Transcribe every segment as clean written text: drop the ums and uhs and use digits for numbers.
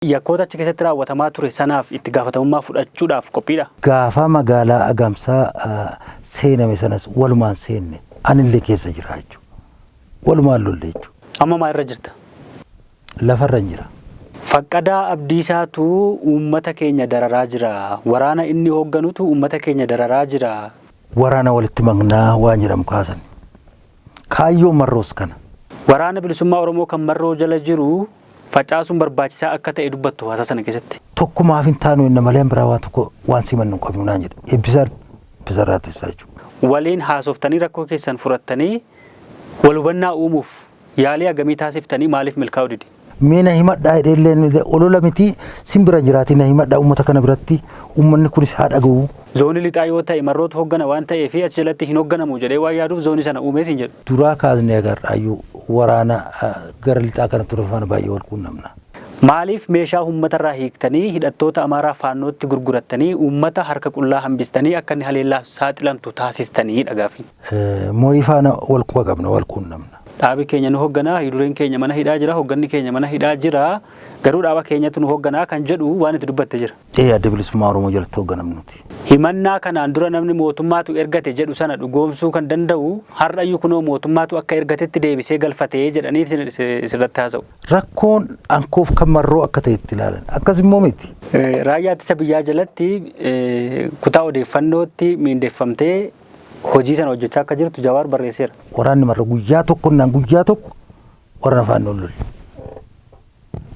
Yakkoota achi keessatti raawwatamaa ture sanaaf itti gaafatamummaa fudhachuudhaaf qophiidha? Gaafa magaalaa Agamsaa seename sanas walumaan seenne, anillee keessa jira jechuudha. Walumaan lolle jechuudha. Amma maal irra jirta? Lafarra hin jira. Faqqadaa Abdiisaatu uummata keenya dararaa jira. Waraana inni hoogganutu uummata keenya dararaa jira. Waraana walitti maknaa waan jedhamu kaasan. Kaayyoon Marroos kana. Waraana Bilisummaa Oromoo kan Marroo jala jiru facaasuun barbaachisaa akka ta'e dubbattu haasaa sana keessatti. Tokkumaaf hin taanu jenna malee biraa waan tokko waan simannu hin qabnu naan jedhe. Eebbisaan Eebbisarraa Tessaa jechuudha. Waliin haasoftanii rakkoo keessan furattanii wal hubannaa uumuuf yaalii hagamii taasiftanii maaliif milkaa'uu dide? Mee na himadhaa jedhee illee olola miti sin bira jiraatii na himadhaa uummata kana biratti uummanni kunis haa dhaga'u. Zoonii lixaa yoo ta'e Marrootu hoggana waan ta'eef achi jalatti hin hogganamu jedhee waan yaaduuf zoonii sana uumee siin jedhu. Duraa kaasnee agarraayyuu waraana gara lixaa kana ture faana baay'ee wal quunnamna. Maaliif meeshaa uummatarraa hiiktanii hidhattoota Amaaraa Faannootti gurgurattanii uummata harka qullaa hambistanii akka inni haleellaaf saaxilamtu taasistanii dha gaaffiin. Mooyii faana wal quba qabna, wal quunnamna. Dhaabi keenya nu hoggana, hayyudureen keenya mana hidhaa jira, hogganni keenya mana hidhaa jira, garuu dhaaba keenyatu nu hogganaa kan jedhu waan itti dubbatte jira. Ee, Adda Bilisummaa Oromoo jalatti hogganamnu nuti. Himannaa kanaan dura namni mootummaatu ergate jedhu sana dhugoomsuu kan danda'u har'ayyuu kunoo mootummaatu akka ergatetti deebisee galfate jedhanii isirratti haasa'u. Rakkoon ankoof kan Marroo akka ta'etti ilaalan. Akkas immoo miti. Raayyaa Ittisa Biyyaa jalatti kutaa odeeffannootti miindeffamtee hojii sana hojjechaa akka jirtu Jawaar barreesseera. Waraanni Marroo guyyaa tokko naan guyyaa tokko waraana Faannoo lolle.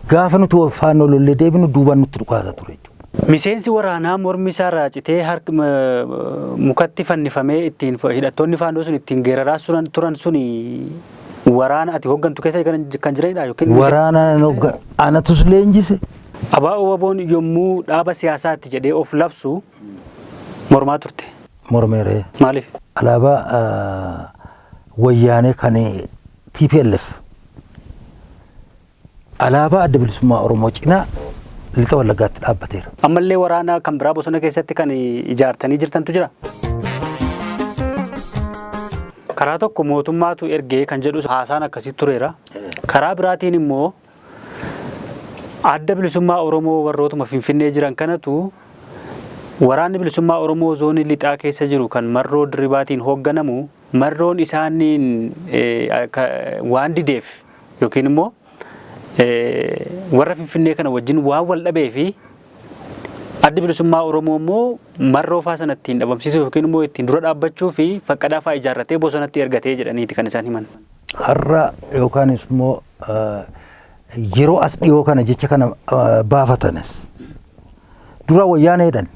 Gaafa nuti Faannoo lollee deebinu duubaan nutti dhukaasa ture jechuudha. Miseensi waraanaa mormi isaa raacitee harki mukatti fannifamee ittiin hidhattoonni Faannoo sun ittiin geeraraa turan suni waraana ati hooggantu keessa kan jiranidha yookiin Waraana nan hooggan anatus leenjise. Abaa'oo Waboon yommuu dhaaba siyaasaatti jedhee of labsu mormaa turte. Mormeeree. Maaliif? Alaabaa Wayyaanee kan TPLF alaabaa Adda Bilisummaa Oromoo cinaa Lixa Wallaggaatti dhaabbateera. Ammallee waraana kan biraa bosona keessatti kan ijaartanii jirtantu jira. Karaa tokko mootummaatu ergee kan jedhu haasaan akkasii tureera. Karaa biraatiin immoo Adda Bilisummaa Oromoo warrootuma Finfinnee jiran kanatu waraanni bilisummaa Oromoo zoonii lixaa keessa jiru kan Marroo Dirribaatiin hoogganamu Marroon isaaniin waan dideef yookiin immoo warra Finfinnee kana wajjin waan wal dhabee fi Addi Bilisummaa Oromoo immoo Marroo faa sana ittiin dhabamsiisuuf yookiin immoo ittiin dura dhaabbachuu fi Faqqadaa faa ijaarratee bosonatti ergatee jedhaniiti kan isaan himan. Har'a yookaanis immoo yeroo as dhiyoo kana jecha kana baafatanis dura Wayyaanee jedhan.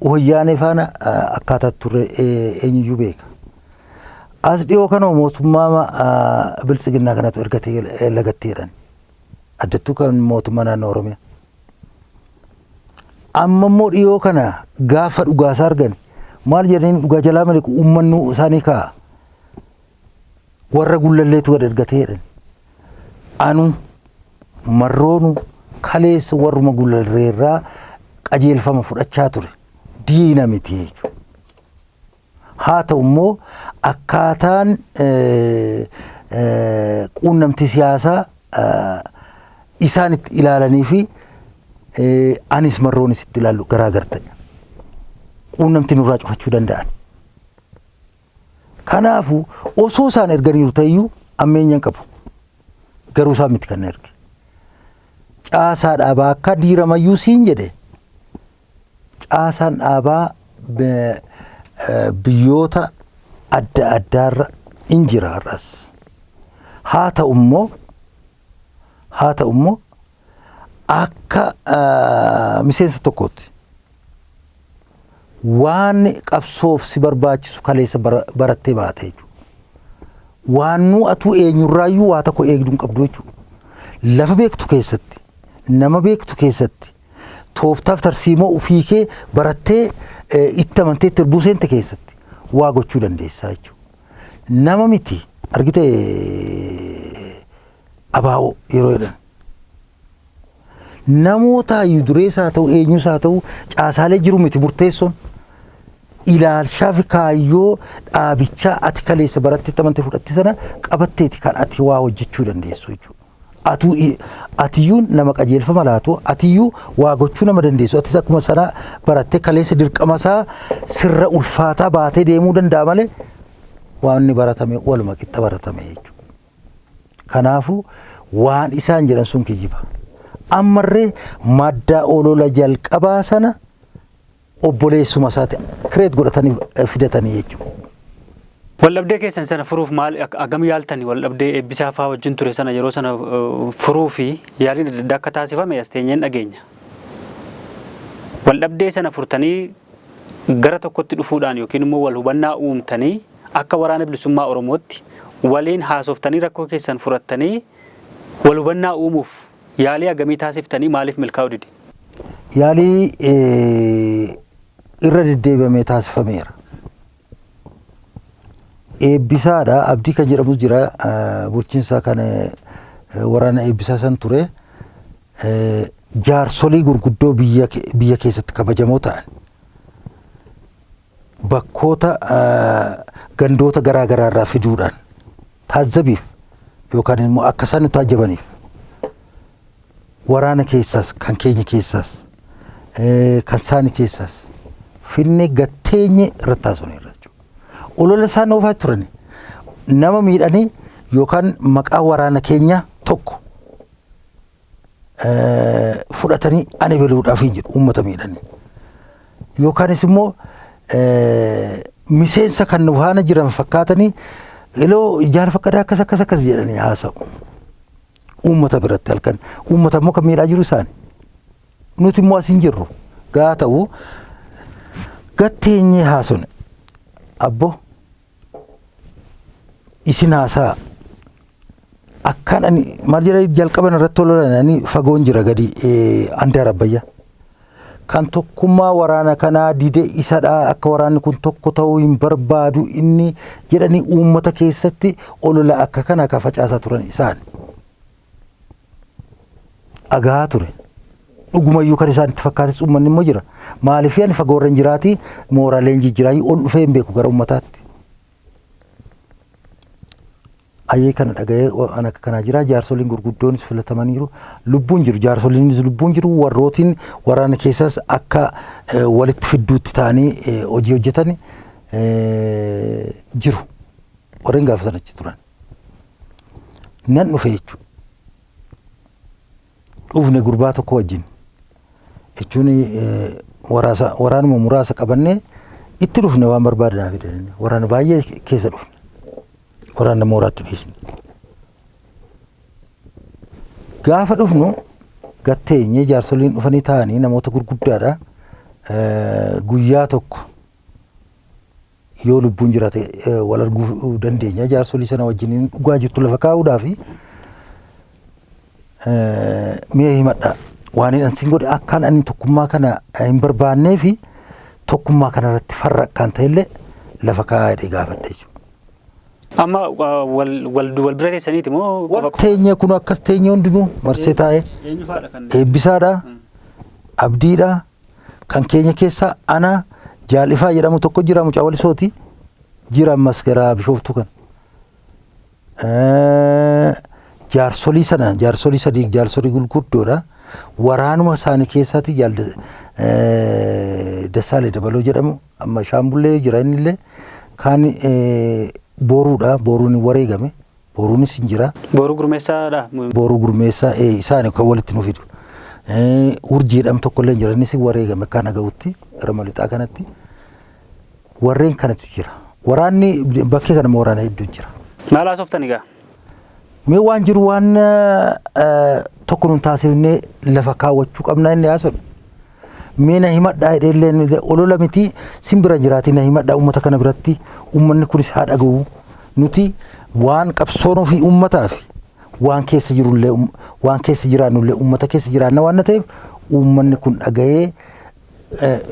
Wayyaanee faana akkaataa turre eenyuyyuu beeka. As dhiyoo kana mootummaa Biltsiginnaa kanatu ergatee lagattee jedhan. Addattuu kan mootummaa naannoo Oromiyaa. Amma immoo dhiyoo kana gaafa dhugaasaa argan maal jedhanii dhugaa jalaa miliqu uummanni isaanii kaa'a. Warra Gullalleetu gad ergatee jedhan. Anu Marroonu kaleessa warruma Gullalleerraa qajeelfama fudhachaa ture. Diina miti jechuudha. Haa ta'u immoo akkaataan quunnamtii siyaasaa isaan itti ilaalanii fi anis Marroonis itti ilaallu garaagar ta'e. Quunnamtii nurraa cufachuu danda'an. Kanaafuu osoo isaan erganiiru ta'eyyuu ammeenya hin qabu. Garuu isaan miti kan na erge. Caasaa dhaabaa akka diiramayyuu siin jedhe, caasaan dhaabaa biyyoota adda addaarra in jira har'as. Haa ta'u immoo akka miseensa tokkootti waan qabsoof si barbaachisu kaleessa barattee baate jechuudha. Waan nuu atuu eenyurraayyuu waa tokko eegduu hin qabdu jechuudha. Lafa beektu keessatti, nama beektu keessatti, tooftaaf tarsiimoo ofii kee barattee itti amantee itti irbuu seente keessatti waa gochuu dandeessaa jechuudha. Nama miti argite abaa'oo yeroo jedhan. Namoota hayyuu durees haa ta'u eenyus haa ta'u caasaalee jiru miti murteessoon. Ilaalchaa fi kaayyoo dhaabichaa ati kaleessa barattee itti amantee fudhatte sana qabatteeti kan ati waa hojjechuu dandeessu jechuudha. Atuu atiyyuu nama qajeelfama laatu, atiyyuu waa gochuu nama dandeessu, atis akkuma sana barattee kaleessa dirqama isaa sirra ulfaataa baatee deemuu danda'a malee waan inni baratame waluma qixxa baratame jechuudha. Kanaafuu waan isaan jedhan sun kijiba. Ammarree madda olola jalqabaa sana obboleessuma isaati create godhatanii fidatanii jechuudha. Waldhabdee keessan sana furuuf maal agam yaaltanii? Waldhabdee Eebbisaa fa'aa wajjin ture sana yeroo sana furuu fi yaaliin adda addaa akka taasifame as teenyeen dhageenya. Waldhabdee sana furtanii gara tokkotti dhufuudhaan yookiin immoo wal hubannaa uumtanii akka Waraana Bilisummaa Oromootti waliin haasoftanii rakkoo keessan furattanii wal hubannaa uumuuf yaalii hagamii taasiftanii, maaliif milkaa'uu dide? Yaalii irra deddeebi'amee taasifameera. Eebbisaadha, Abdii kan jedhamus jira, bulchiinsa kan waraana Eebbisaa san ture, jaarsolii gurguddoo biyya keessatti kabajamoo ta'an bakkoota gandoota garaa garaa irraa fiduudhaan taazzabiif yookaan immoo akka isaan nu taajjabaniif waraana keessaas, kan keenya keessaas, kan saani keessaas finne gatteenye irratti taasifneerra jechuudha. Olola isaan oofaa turani nama miidhanii yookaan maqaa waraana keenyaa tokko fudhatanii ani beluudhaaf hin jedhu uummata miidhanii. Yookaanis immoo miseensa kan nu faana jiran fakkaatanii eloo ijaara fakkaata akkas akkas akkas jedhanii haasa'u. Uummata biratti halkan uummata immoo kan miidhaa jiru isaani. Nuti immoo as hin jirru. Gaa ta'u gatteenyee haasone, abbo isin haasaa akkaan ani maal jedhanii jalqaban irratti ololan fagoon jira gadi andaara Abbayyaa. Kan tokkummaa waraana kanaa dide isadha, akka waraanni kun tokko ta'uu hin barbaadu inni jedhanii uummata keessatti olola akka kana akka facaasaa turan isaan. Dhagaa ture. Dhugumayyuu kan isaan itti fakkaates uummanni immoo jira. Maaliif ani fagoorra hin jiraati, mooraa leenjii jiraayi, ol dhufee hin beeku gara uummataatti. Ayyee kana dhaga'ee an akka kanaa jira, jaarsoliin gurguddoonis filatamaniiru, lubbuun jiru, jaarsoliinis lubbuun jiru, warrootiin waraana keessaas akka walitti fidduutti ta'anii hojii hojjetan jiru, warreen gaafa sana achi turan. Nan dhufe jechuudha. Dhufne gurbaa tokko wajjin jechuun waraanuma muraasa qabannee itti dhufne, waan barbaadanaa fidan, waraana baay'ee keessa dhufne, waraana mooraatti dhiisne. Gaafa dhufnu gatteenyee jaarsoliin dhufanii taa'anii namoota gurguddaadha. Guyyaa tokko yoo lubbuun jiraate wal arguu dandeenya jaarsolii sana wajjin dhugaa jirtu lafa kaa'uudhaa fi mee himadha, waan hin sin godhe, akkaan ani tokkummaa kana hin barbaannee fi tokkummaa kana irratti farra akkaan ta'ellee lafa kaa'aa jedhee gaafadhe jechuudha. Amma wal wal wal bira teessaniiti moo qofa qofa? Teenye kun akkas teenye, hundinuu marsee taa'ee. Eenyu fa'aadha kan? Eebbisaadha, Abdiidha, kan keenya keessa ana, Jaalifaa jedhamu tokko jira, mucaa walisooti jira, ammas gara Bishooftuu kan. Jaarsolii sana, jaarsolii sadii, jaarsolii gurguddoodha. Waraanuma isaanii keessaati jaal Dassaalee Dabaloo jedhamu amma Shaambullee jira, innillee kaan Boruudha, Boruun hin wareegame, Boruunis hin jira. Booruu Gurmeessaadha. Booruu Gurmeessaa isaani kan walitti nu fidu. Urjii jedhamu tokkollee jira, innis wareegame akka dhaga'utti gara malixaa kanatti. Warreen kanatu jira. Waraanni bakkee kana waraana hedduu jira. Maal haasoftan egaa? Mee waan jiru waan tokko nun taasifnee lafa kaawwachuu qabna inni haasofne. Mee na himadhaa jedhee illee, olola miti, sin bira jiraati, na himadhaa uummata kana biratti, uummanni kunis haa dhaga'u. Nuti waan qabsoonuu fi uummataa fi waan keessa jirullee, waan keessa jiraannullee uummata keessa jiraanna waan ta'eef uummanni kun dhaga'ee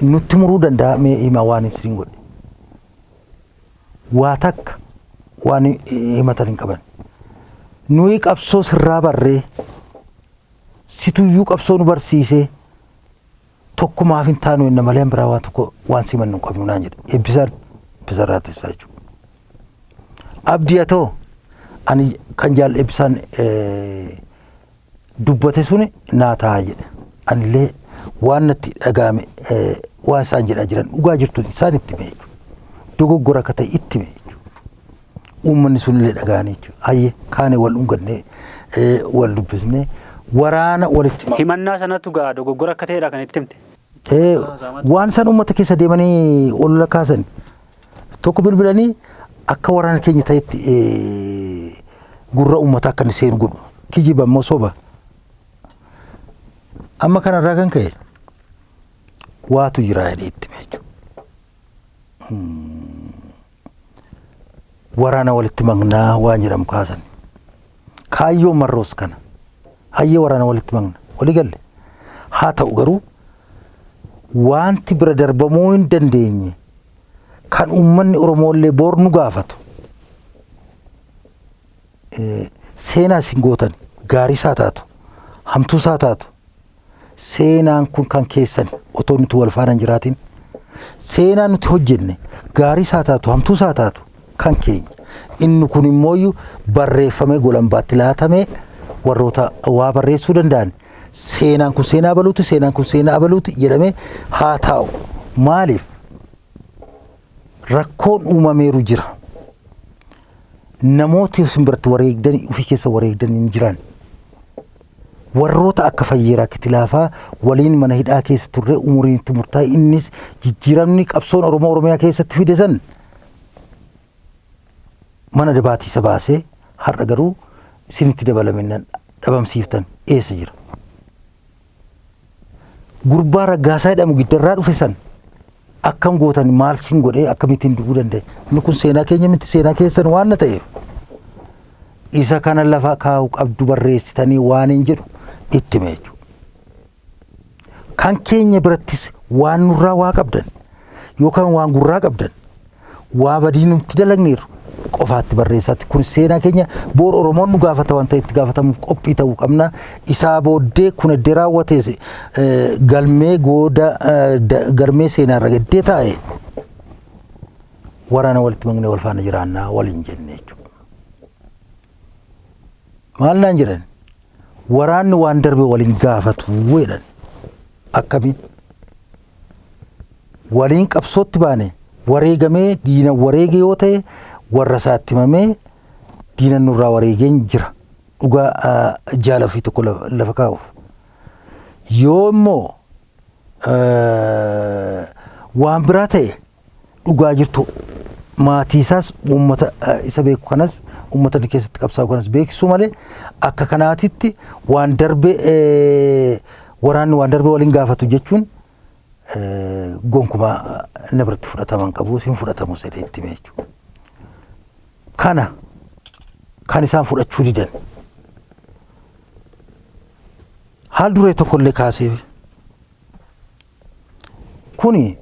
nutti muruu danda'a, mee himaa waan isin godhe. Waa takka waan himatan hin qaban. Nuyi qabsoo sirraa barree, situyyuu qabsoo nu barsiisee, tokkumaaf hin taanu inni malee biraa waan tokko waan simannu hin qabnu naan jedhe. Eebbisaan Eebbisarraa teessaa jechuudha. Abdii haa ta'u, ani kan jaal Eebbisaan Dubbate suni naa ta'a jedhe. Anillee waan natti dhaga'ame, waan isaan jedhaa jiran dhugaa jirtu isaan itti hime jechuudha. Dogoggora akka ta'e itti hime jechuudha. Uummanni sunillee dhaga'anii jechuudha. Hayyee, kaane wal dhungannee, wal dubbisnee waraana walitti Himannaa sanatu gaa dogoggora akka ta'edha kan itti himte. Waan isaan uummata keessa deemanii olola kaasan tokko bilbilanii akka waraana keenya ta'etti gurra uummataa akka inni seenu godhu. Kijiba immoo soba. Amma kanarraa kan ka'e waatu jira jedhee itti hime jechuudha. Waraana walitti maknaa waan jedhamu kaasan. Kaayyoon Marroos kana. Hayyee, waraana walitti makna. Walii galle. Haa ta'u garuu wanti bira darbamuu hin dandeenye kan uummanni Oromoollee bor nu gaafatu. Seenaa isin gootan gaarii isaa taatu, hamtuu isaa taatu, seenaan kun kan keessan otoo nuti wal faana hin jiraatin, seenaa nuti hojjenne gaarii isaa taatu, hamtuu isaa taatu, kan keenya. Inni kun immooyyuu barreeffamee golambaatti laatamee warroota waa barreessuu danda'an, seenaan kun seenaa abaluuti, seenaan kun seenaa abaluuti jedhamee haa taa'u. Maaliif rakkoon uumameeru jira. Namooti isin biratti wareegdanii ofii keessa wareegdanii hin jiran. Warroota akka Fayyeeraa Kitilaafaa waliin mana hidhaa keessa turre, umuriin itti murtaa'e, innis jijjiiramni qabsoon Oromoo Oromiyaa keessatti fide san mana dabaatii isa baasee, har'a garuu isinitti dabalaminnan dhabamsiiftan eessa jira? Gurbaa Raggaasaa jedhamu giddarraa dhufe san akkam gootan? Maal sin godhee? Akkamittiin du'uu danda'e? Inni kun seenaa keenya miti, seenaa keessan waan na ta'eef. Isa kana lafa kaa'u qabdu barreessitanii waan hin jedhu itti hime jechuudha. Kan keenya birattis waan nurraa waa qabdan yookaan waan gurraa qabdan, waa badii nutti dalagneerru qofaatti barreessaatti, kun seenaa keenya, boor Oromoon nu gaafata waan ta'e itti gaafatamuuf qophii ta'uu qabna. Isaa booddee kun eddee raawwatees galmee gooda galmee seenaa irra gaddee taa'e waraana walitti maknee wal faana jiraannaa waliin jenne jechuudha. Maal naan jedhan? Waraanni waan darbe waliin gaafatu jedhan. Akkamiin? Waliin qabsootti baane, wareegamee diina wareege yoo ta'e, warra isaatti himamee diina nurraa wareegeen jira. Dhugaa jaala ofii tokko lafa kaa'uuf. Yoo immoo waan biraa ta'e, dhugaa jirtu maatii isaas, uummata isa beeku kanas, uummata inni keessatti qabsaa'u kanas beeksisuu malee, akka kanaatitti waan darbe, waraanni waan darbe waliin gaafatu jechuun gonkumaa na biratti fudhataman qabu, hin fudhatamu jedhee itti hime jechuudha. Kana kan isaan fudhachuu didan haal duree tokkollee kaasee, kuni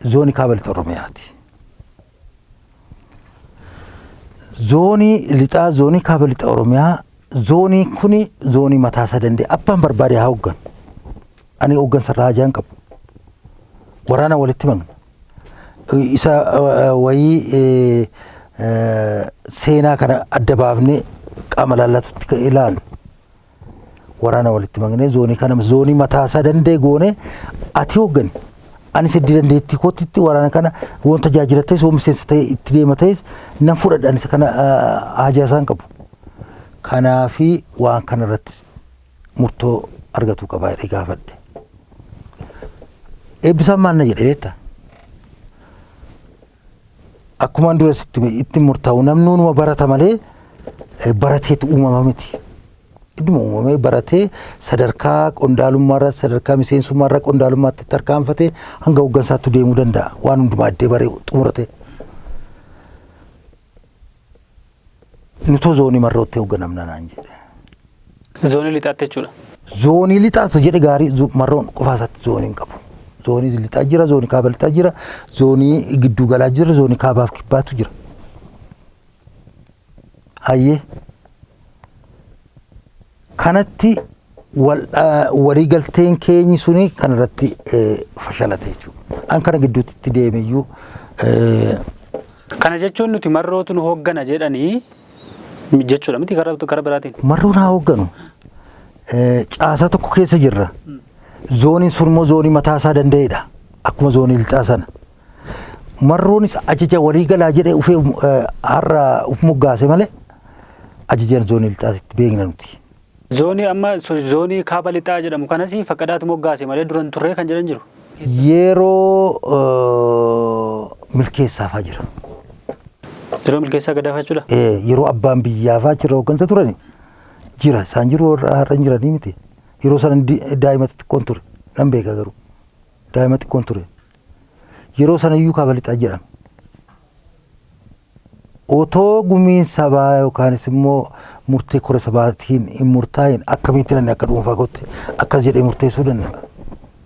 zoonii kaaba lixa Oromiyaati. Zoonii lixaa, zoonii kaaba lixa Oromiyaa, zoonii kuni zoonii mataa isaa danda'e, abbaan barbaade haa hoogganu. Ani hooggansa irraa hajaan qabu. Waraana walitti makna. Isa wayii seenaa kana adda baafnee qaama laallatutti ilaalu. Waraana walitti maknee zoonii kana zoonii mataa isaa danda'e goone, ati hooggani. Anis iddoo dandeettii kootitti waraana kana waan tajaajila ta'es, waan miseensa ta'e itti deema ta'es nan fudhadha, anis kana hajaa isaan qabu. Kanaafi waan kana irratti murtoo argatu qabaa jedhee gaafadhe. Eebbisaan maal na jedhe beektaa? Akkumaan dura sitti itti murtaa'u, namni numa barata malee barateetu uumama miti. Idduma uumamee baratee sadarkaa qondaalummaarra, sadarkaa miseensummaarra qondaalummaatti tarkaanfatee hanga hooggansaatti deemuu danda'a. Waan hundumaa addee baree xumurate. Nutoo zoonii Marrootti hoogganamna naan jedhe. Zoonii lixaatti jechuudha. Zoonii lixaatu jedhe gaarii, Marroon qofaa isaatti zoonii hin qabu. Zoonii lixaa jira, zoonii kaaba lixaa jira, zoonii gidduu galaa jira, zoonii kaabaaf kibbaatu jira. Hayyee. Kanatti walii galteen keenyi suni kanarratti fashalate jechuudha. An kana gidduutti itti deemeyyuu Kana jechuun nuti Marrootu nu hooggana jedhanii jechuudha miti karaa biraatiin? Marroon haa hoogganu. Caasaa tokko keessa jirra. Zooniin sun immoo zoonii mataa isaa danda'edha. Akkuma zoonii lixaa sana. Marroonis ajaja waliigalaa jedhee ufee har'a uf moggaase malee ajajan zoonii lixaatti beekna nuti. Zoonii amma zoonii kaaba lixaa jedhamu kanas Faqqadaatu moggaase malee duran turree kan jedhan jiru. Yeroo Milkeessaafaa jira. Yeroo Milkeessaa Gadaafaa jechuudha. Yeroo abbaan biyyaafaa jira hooggansa turani jira, isaan jiru, warra har'a hin jiranii miti. Yeroo sana daa'ima xixiqqoon ture, nan beeka, garuu daa'ima xiqqoon ture. Yeroo sana iyyuu kaaba lixaa jedhama. Otoo gumiin sabaa yookaanis immoo murtee kora sabaatiin hin murtaa'in akkamitti namni akka dhuunfaa kootti akkas jedhee murteessuu danda'a?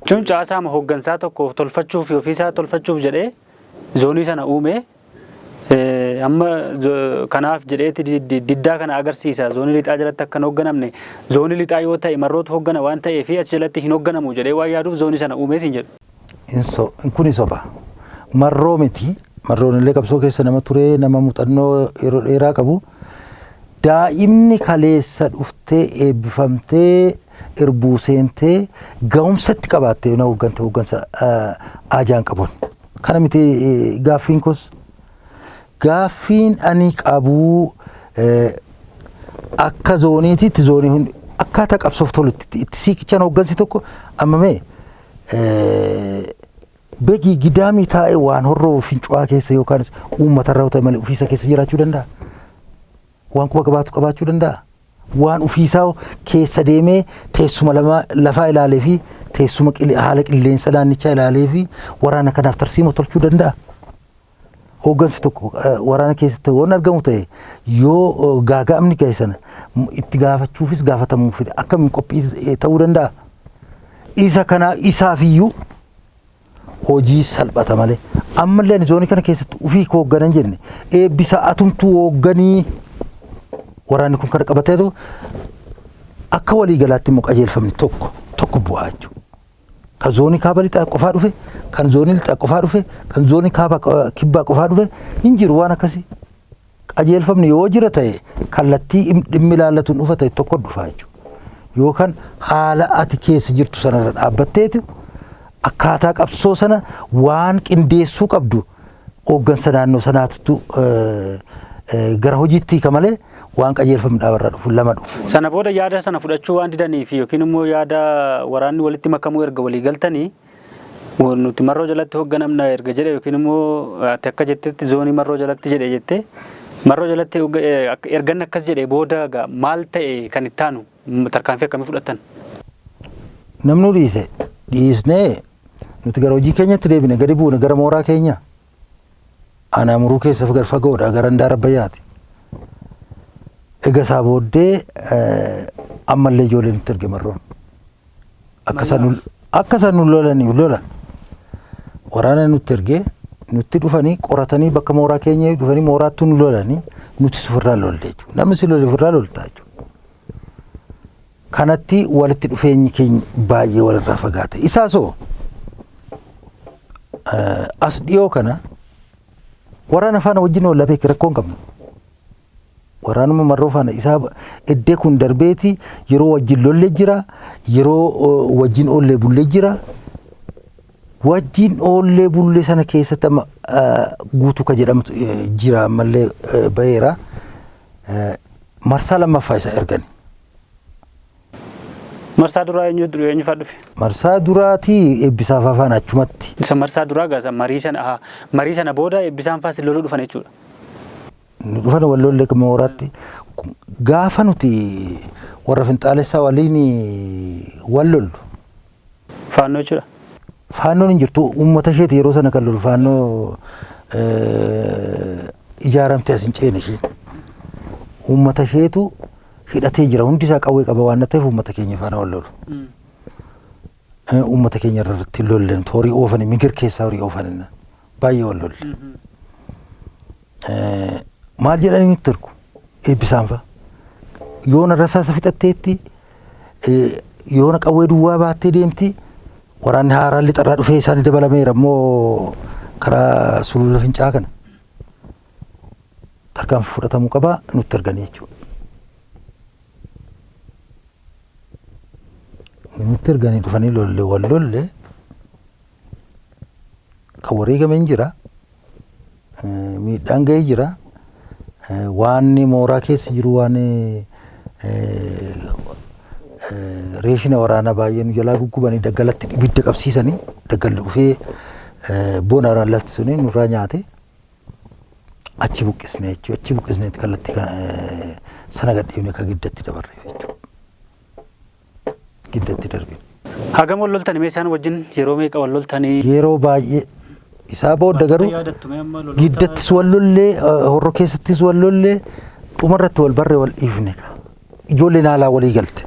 Jechuun caasaama hooggansaa tokko tolfachuuf, ofiisaa tolfachuuf jedhee zoonii sana uume, amma kanaaf jedheeti diddaa kana agarsiisa. Zoonii lixaa jalatti akka hin hoogganamne, zoonii lixaa yoo ta'e marrootu hooggana waan ta'eef achi jalatti hin hoogganamu jedhee waan yaaduuf zoonii sana uumee siin jedhu. Kuni soba. Marroo miti. Marroon illee qabsoo keessa nama ture, nama muuxannoo yeroo dheeraa qabu. Daa'imni kaleessa dhuftee eebbifamtee irbuu seentee ga'umsatti qabaattee na hooggante hooggansa aajaan qabuun. Kana miti gaaffiin koos. Gaaffiin ani qabu akka zooniititti zoonii hundi akkaataa qabsoof tolutti itti siiqichaan hooggansi tokko ammamee Begii gidaamii taa'ee waan horroo fincu'aa keessa yookaanis uummatarraa ta'e malee ofiisa keessa jiraachuu danda'a. Waan quba qabaatu qabaachuu danda'a. Waan ofiisaa keessa deemee teessuma lafaa ilaalee fi teessuma haala qilleensa naannichaa ilaalee fi waraana kanaaf tarsiima tolchuu danda'a. Hooggansi tokko waraana keessatti waan argamu ta'e yoo gaaga'amni ga'e sana itti gaafachuufis gaafatamuuf akkamiin qophii ta'uu danda'a? Isa kana isaafiyyuu hojii salphata malee. Ammallee ani zoonii kana keessatti ofii koo hoogganan jenne, eebbisa atumtuu hoogganii waraanni kun kana qabateetu akka waliigalaatti immoo qajeelfamni tokko tokko bu'aa jechuudha. Kan zoonii kaaba lixaa qofaa dhufe, kan zoonii lixaa qofaa dhufe, kan zoonii kaaba kibbaa qofaa dhufe hin jiru waan akkasii. Qajeelfamni yoo jira ta'e kallattii dhimmi ilaallatuun dhufa ta'e tokko dhufa jechuudha. Yookaan haala ati keessa jirtu sanarra dhaabbatteetu akkaataa qabsoo sana waan qindeessuu qabdu hooggansa naannoo sanaatu gara hojiitti hiika malee waan qajeelfamni dhaabarraa dhufu lama dhufu. Sana booda yaada sana fudhachuu waan didanii fi yookiin immoo yaada waraanni walitti makamuu erga walii galtanii nuti marroo jalatti hoogganamna erga jedhe, yookiin immoo ati akka jettetti zoonii marroo jalatti jedhe jette, marroo jalatti erganni akkas jedhe booda maal ta'e? Kan itti aanu tarkaanfii akkamii fudhattan? Namni dhiise dhiisnee nuti gara hojii keenyatti deebine, gadi buune gara mooraa keenya. Aanaa Muruu keessa gara fagoodha, gara Handaara Abbayyaati. Egaa isaa booddee ammallee ijoolleen nutti erge marroon. Akka isaan nu lolaniif lola. Waraana nutti ergee nutti dhufanii qoratanii bakka mooraa keenya dhufanii mooraatti nu lolanii nuti ofirraa lolle jechuudha. Namni si lole ofirraa lolta jechuudha. Kanatti walitti dhufeenyi keenya baay'ee walirraa fagaate. Isaasoo as dhiyoo kana waraana faana wajjin oolla beek, rakkoo hin qabnu. Waraanuma marroo faana isaa iddee kun darbeeti yeroo wajjin lolle jira, yeroo wajjin oollee bullee jira. Wajjin oollee bullee sana keessatti amma guutuu ka jedhamtu jira, ammallee baheera. Marsaa lammaffaa isa ergani. Marsaa duraa eenyu eenyu fa'aa dhufe? Marsaa duraatii Eebbisaa faafaan achumatti. Isa marsaa duraa gaasa marii sana booda Eebbisaan fa'aa si loluu dhufan jechuudha. Nu dhufan, wal lollee mooraatti. Gaafa nuti warra finxaalessaa waliin wal lollu. Faannoo jechuudha. Faannoon hin jirtu, uummata isheeti yeroo sana kan lolu. Faannoo ijaaramte as hin ceene isheen. Uummata isheetu hidhatee jira, hundi isaa qawwee qaba waan ta'eef uummata keenya faana wal lolu. Uummata keenya irratti lolleen horii oofani, migir keessaa horii oofani, baay'ee wal lolle. Maal jedhanii nutti ergu Eebbisaan fa'a. Yoona rasaasa fixatteetti, yoona qawwee duwwaa baattee deemti, waraanni haaraan lixarraa dhufee isaanii dabalameera immoo karaa sulula Fincaa kana. Tarkaanfii fudhatamuu qabaa nutti erganii jechuudha. Nutti erganii dhufanii lolle, wal lolle, kan wareegame hin jira. Miidhaan ga'ee jira. Waan mooraa keessa jiru, waan reeshina waraanaa baay'ee nu jalaa guggubanii, daggalatti ibidda qabsiisanii, daggalli dhufee bona lafti suni nurraa nyaate, achi buqqisne jechuudha. Achi buqqisneeti kallattii sana gadhiifne kan Giddatti dabarreef jechuudha. Giddatti darbine. Hagam wal loltanii mee isaan wajjin, yeroo meeqa wal loltanii? Yeroo baay'ee. Isaa booda garuu Giddattis wal lollee, Horroo keessattis wal lollee, dhumarratti wal barree wal dhiifne. Ijoolleen haalaa walii galte.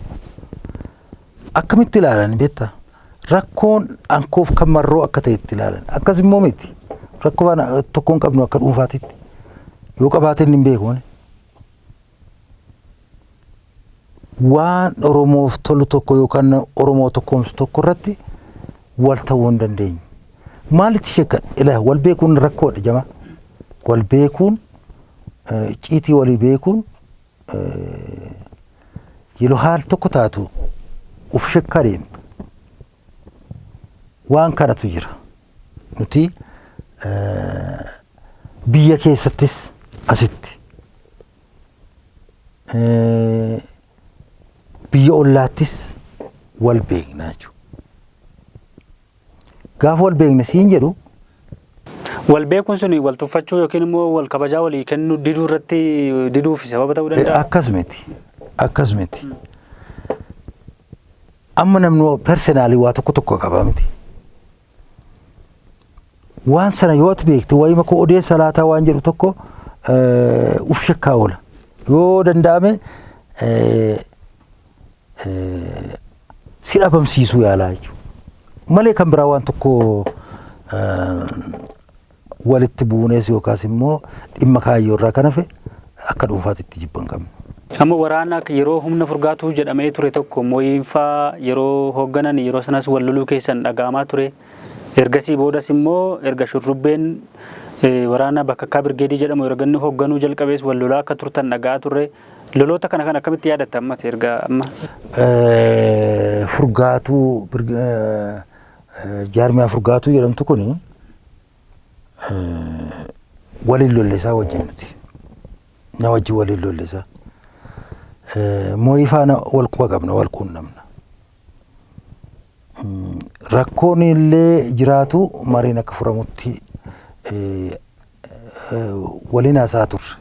Akkamitti ilaalan beektaa? Rakkoon ankoof kan Marroo akka ta'etti ilaalan. Akkas immoo miti. Rakkoo waan tokko hin qabnu akka dhuunfaatitti. Yoo qabaateen hin beeku malee. Waan Oromoof tolu tokko yookaan Oromoo tokkoomsu tokko irratti wal ta'uu hin dandeenye. Maalitti shakkan? Ilaa, wal beekuun rakkoodha jama. Wal beekuun, icciitii walii beekuun, yeroo haal tokko taatu uf shakkaa deemta. Waan kanatu jira. Nuti biyya keessattis asitti, biyya ollaattis wal beekna jechuudha. Gaafa wal beekne siin jedhu, Wal beekuun sun wal tuffachuu yookiin immoo wal kabajaa walii kennuu diduu irratti diduuf sababa ta'uu danda'a. Akkas miti. Akkas miti. Amma namni personally waa tokko tokko qaba miti. Waan sana yoo ati beekte, wayima koo odeessa laataa waan jedhu tokko uf shakkaa oola. Yoo danda'ame si dhabamsiisuu yaalaa jechuudha. Malee kan biraa waan tokko walitti buunes yookaas immoo dhimma kaayyoo irraa kan hafe akka dhuunfaatti jibba hin qabnu. Amma waraana yeroo humna furgaatuu jedhamee ture tokko mooyinfaa yeroo hoogganan, yeroo sanas wal loluu keessan dhaga'amaa ture. Ergasii boodas immoo erga Shurrubbeen waraana Bakakkaa Birgeedii jedhamu erga inni hoogganuu jalqabees wal lolaa akka turtan dhaga'aa turre. Loloota kana kan akkamitti yaadatta ammas erga amma? Furgaatuu, jaarmiyaa furgaatuu jedhamtu kuni waliin lollesaa wajjin nuti. Na wajjin waliin lollesaa. Mooyii faana wal quba qabna, wal quunnamna. Rakkoon illee jiraatu mariin akka furamutti waliin haasaa turre.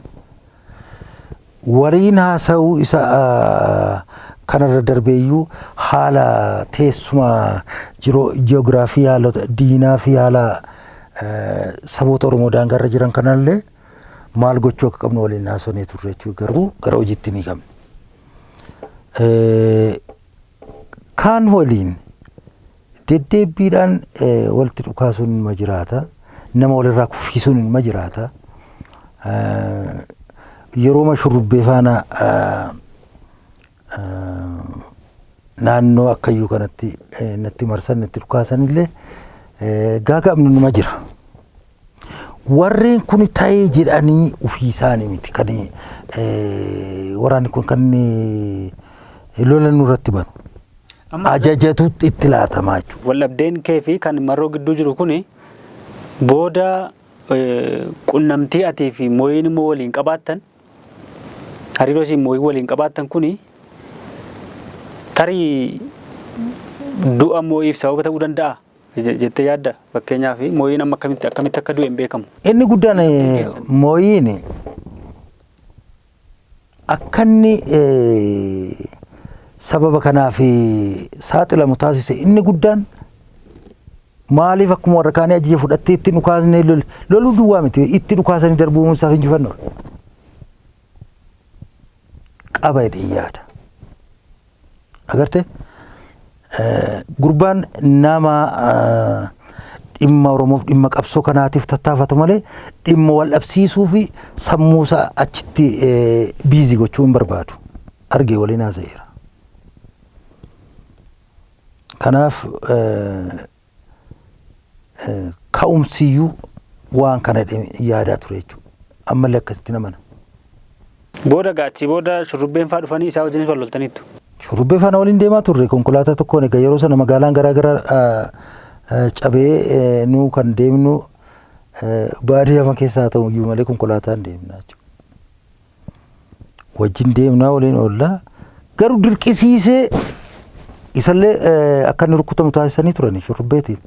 Waliin haasa'uu isa kanarra darbeeyyuu haala teessuma ji'oogiraafii, haala diinaa fi haala saboota Oromoo daangaarra jiran kanallee maal gochuu akka qabnu waliin haasofnee turre jechuudha. Garuu gara hojiitti ni qabne. Kaan waliin deddeebbiidhaan walitti dhukaasuun nima jiraata. Nama walirraa kuffisuun nima jiraata. Yeroo Shurrubbee faana naannoo akkayyuu kanatti natti marsan, natti dhukaasan illee gaaga'amni nima jira. Warreen kun ta'ee jedhanii ofii isaanii miti kan waraanni kun kan lola nurratti banu. Ajajatu itti laatamaa jechuudha. Waldhabdeen kee fi kan Marroo gidduu jiru kuni booda qunnamtii atii fi Mooyiin immoo waliin qabaattan, hariiroo isin Mooyii waliin qabaattan kuni tarii du'a Mooyiif sababa ta'uu danda'a jettee yaadda? Fakkeenyaaf, Mooyiin amma akkamitti akkamitti akka du'e hin beekamu. Inni guddaan Mooyiin akka inni sababa kanaaf saaxilamu taasise inni guddaan maaliif akkuma warra kaanii ajaja fudhattee itti dhukaasnee loluu duwwaa miti, itti dhukaasanii darbuun isaaf injifannoo qaba jedhee yaada. Agartee, gurbaan nama dhimma Oromoof, dhimma qabsoo kanaatiif tattaafatu malee dhimma wal dhabsiisuu fi sammuusaa achitti busy gochuu hin barbaadu. Argee waliin haasa'eera. Kanaaf ka'umsiyyuu waan kana yaadaa ture jechuudha. Ammallee akkasitti namana. Booda gaachii booda Shurrubbeen faa dhufanii isaa wajjinis wal loltaniittu. Shurrubbee faana waliin deemaa turre konkolaataa tokkoon. Egaa yeroo sana magaalaan garaa garaa cabee nu kan deemnu baadiyyaa keessaa haa ta'u iyyuu malee konkolaataan deemna jechuudha. Wajjin deemnaa, waliin oollaa, garuu dirqisiisee isallee akka inni rukutamu taasisanii turani shurrubbeetiin.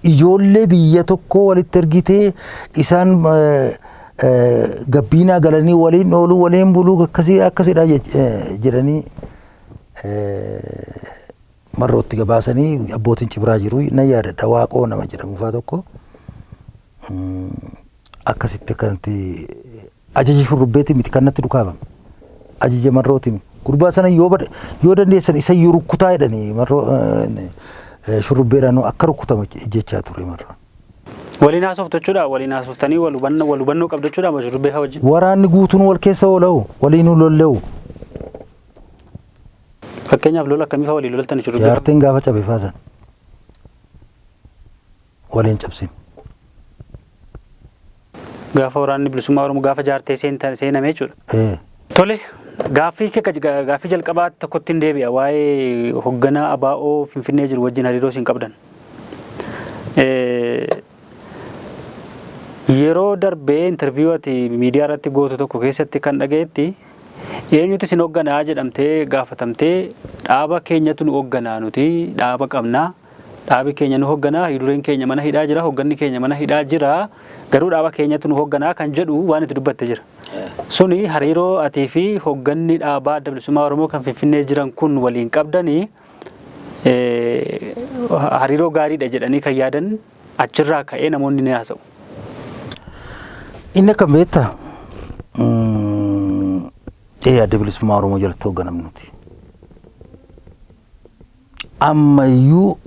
Ijoollee biyya tokkoo walitti ergitee isaan gabbiinaa galanii waliin ooluu, waliin buluu, akkasii akkasidha jedhanii marrootti gabaasanii abbootiin cibraa jiru, nan yaadadha, Waaqoo nama jedhamu faa tokko akkasitti akkanatti ajaja shurrubbeetiin miti kan natti dhukaafame, ajaja marrootiin. Gurbaa sana yoo yoo dandeessan isa iyyuu rukkutaa jedhanii, marroo shurrubbeedhaan akka rukkutamu jechaa ture marroon. Waliin haasoftu jechuudha. Waliin haasoftanii wal hubannoo qabdu jechuudha shurrubbee fa'aa wajjin. Waraanni guutuun wal keessa oola'u, waliin lolle'u. Fakkeenyaaf lola akkamii fa'aa waliin loltan shurrubbee? Jaartiin gaafa cabe faasan waliin cabsin. Gaafa waraanni bilisummaa Oromoo gaafa jaartee seename jechuudha. Tole, gaaffii gaaffii jalqabaa tokkotti hin deebi'a, waa'ee hoogganaa ABO Finfinnee jiru wajjin hariiroo isin qabdan. Yeroo darbee interview ati miidiyaa irratti gootu tokko keessatti kan dhagayetti, eenyutu isin hoogganaa jedhamtee gaafatamtee, dhaaba keenyatu nu hoogganaa, nuti dhaaba qabnaa, dhaabi keenya nu hoogganaa, hidureen keenya mana hidhaa jira, hoogganni keenya mana hidhaa jira, garuu dhaaba keenyatu nu hoogganaa kan jedhu waan itti dubbatte jira. Suni hariiroo atii fi hoogganni dhaabaa Adda Bilisummaa Oromoo kan Finfinnee jiran kun waliin qabdanii hariiroo gaariidha jedhanii kan yaadan achirraa ka'ee namoonni ni haasa'u. Inni akkam beektaa? Adda Bilisummaa Oromoo jalatti hoogganamnu nuti. Ammayyuu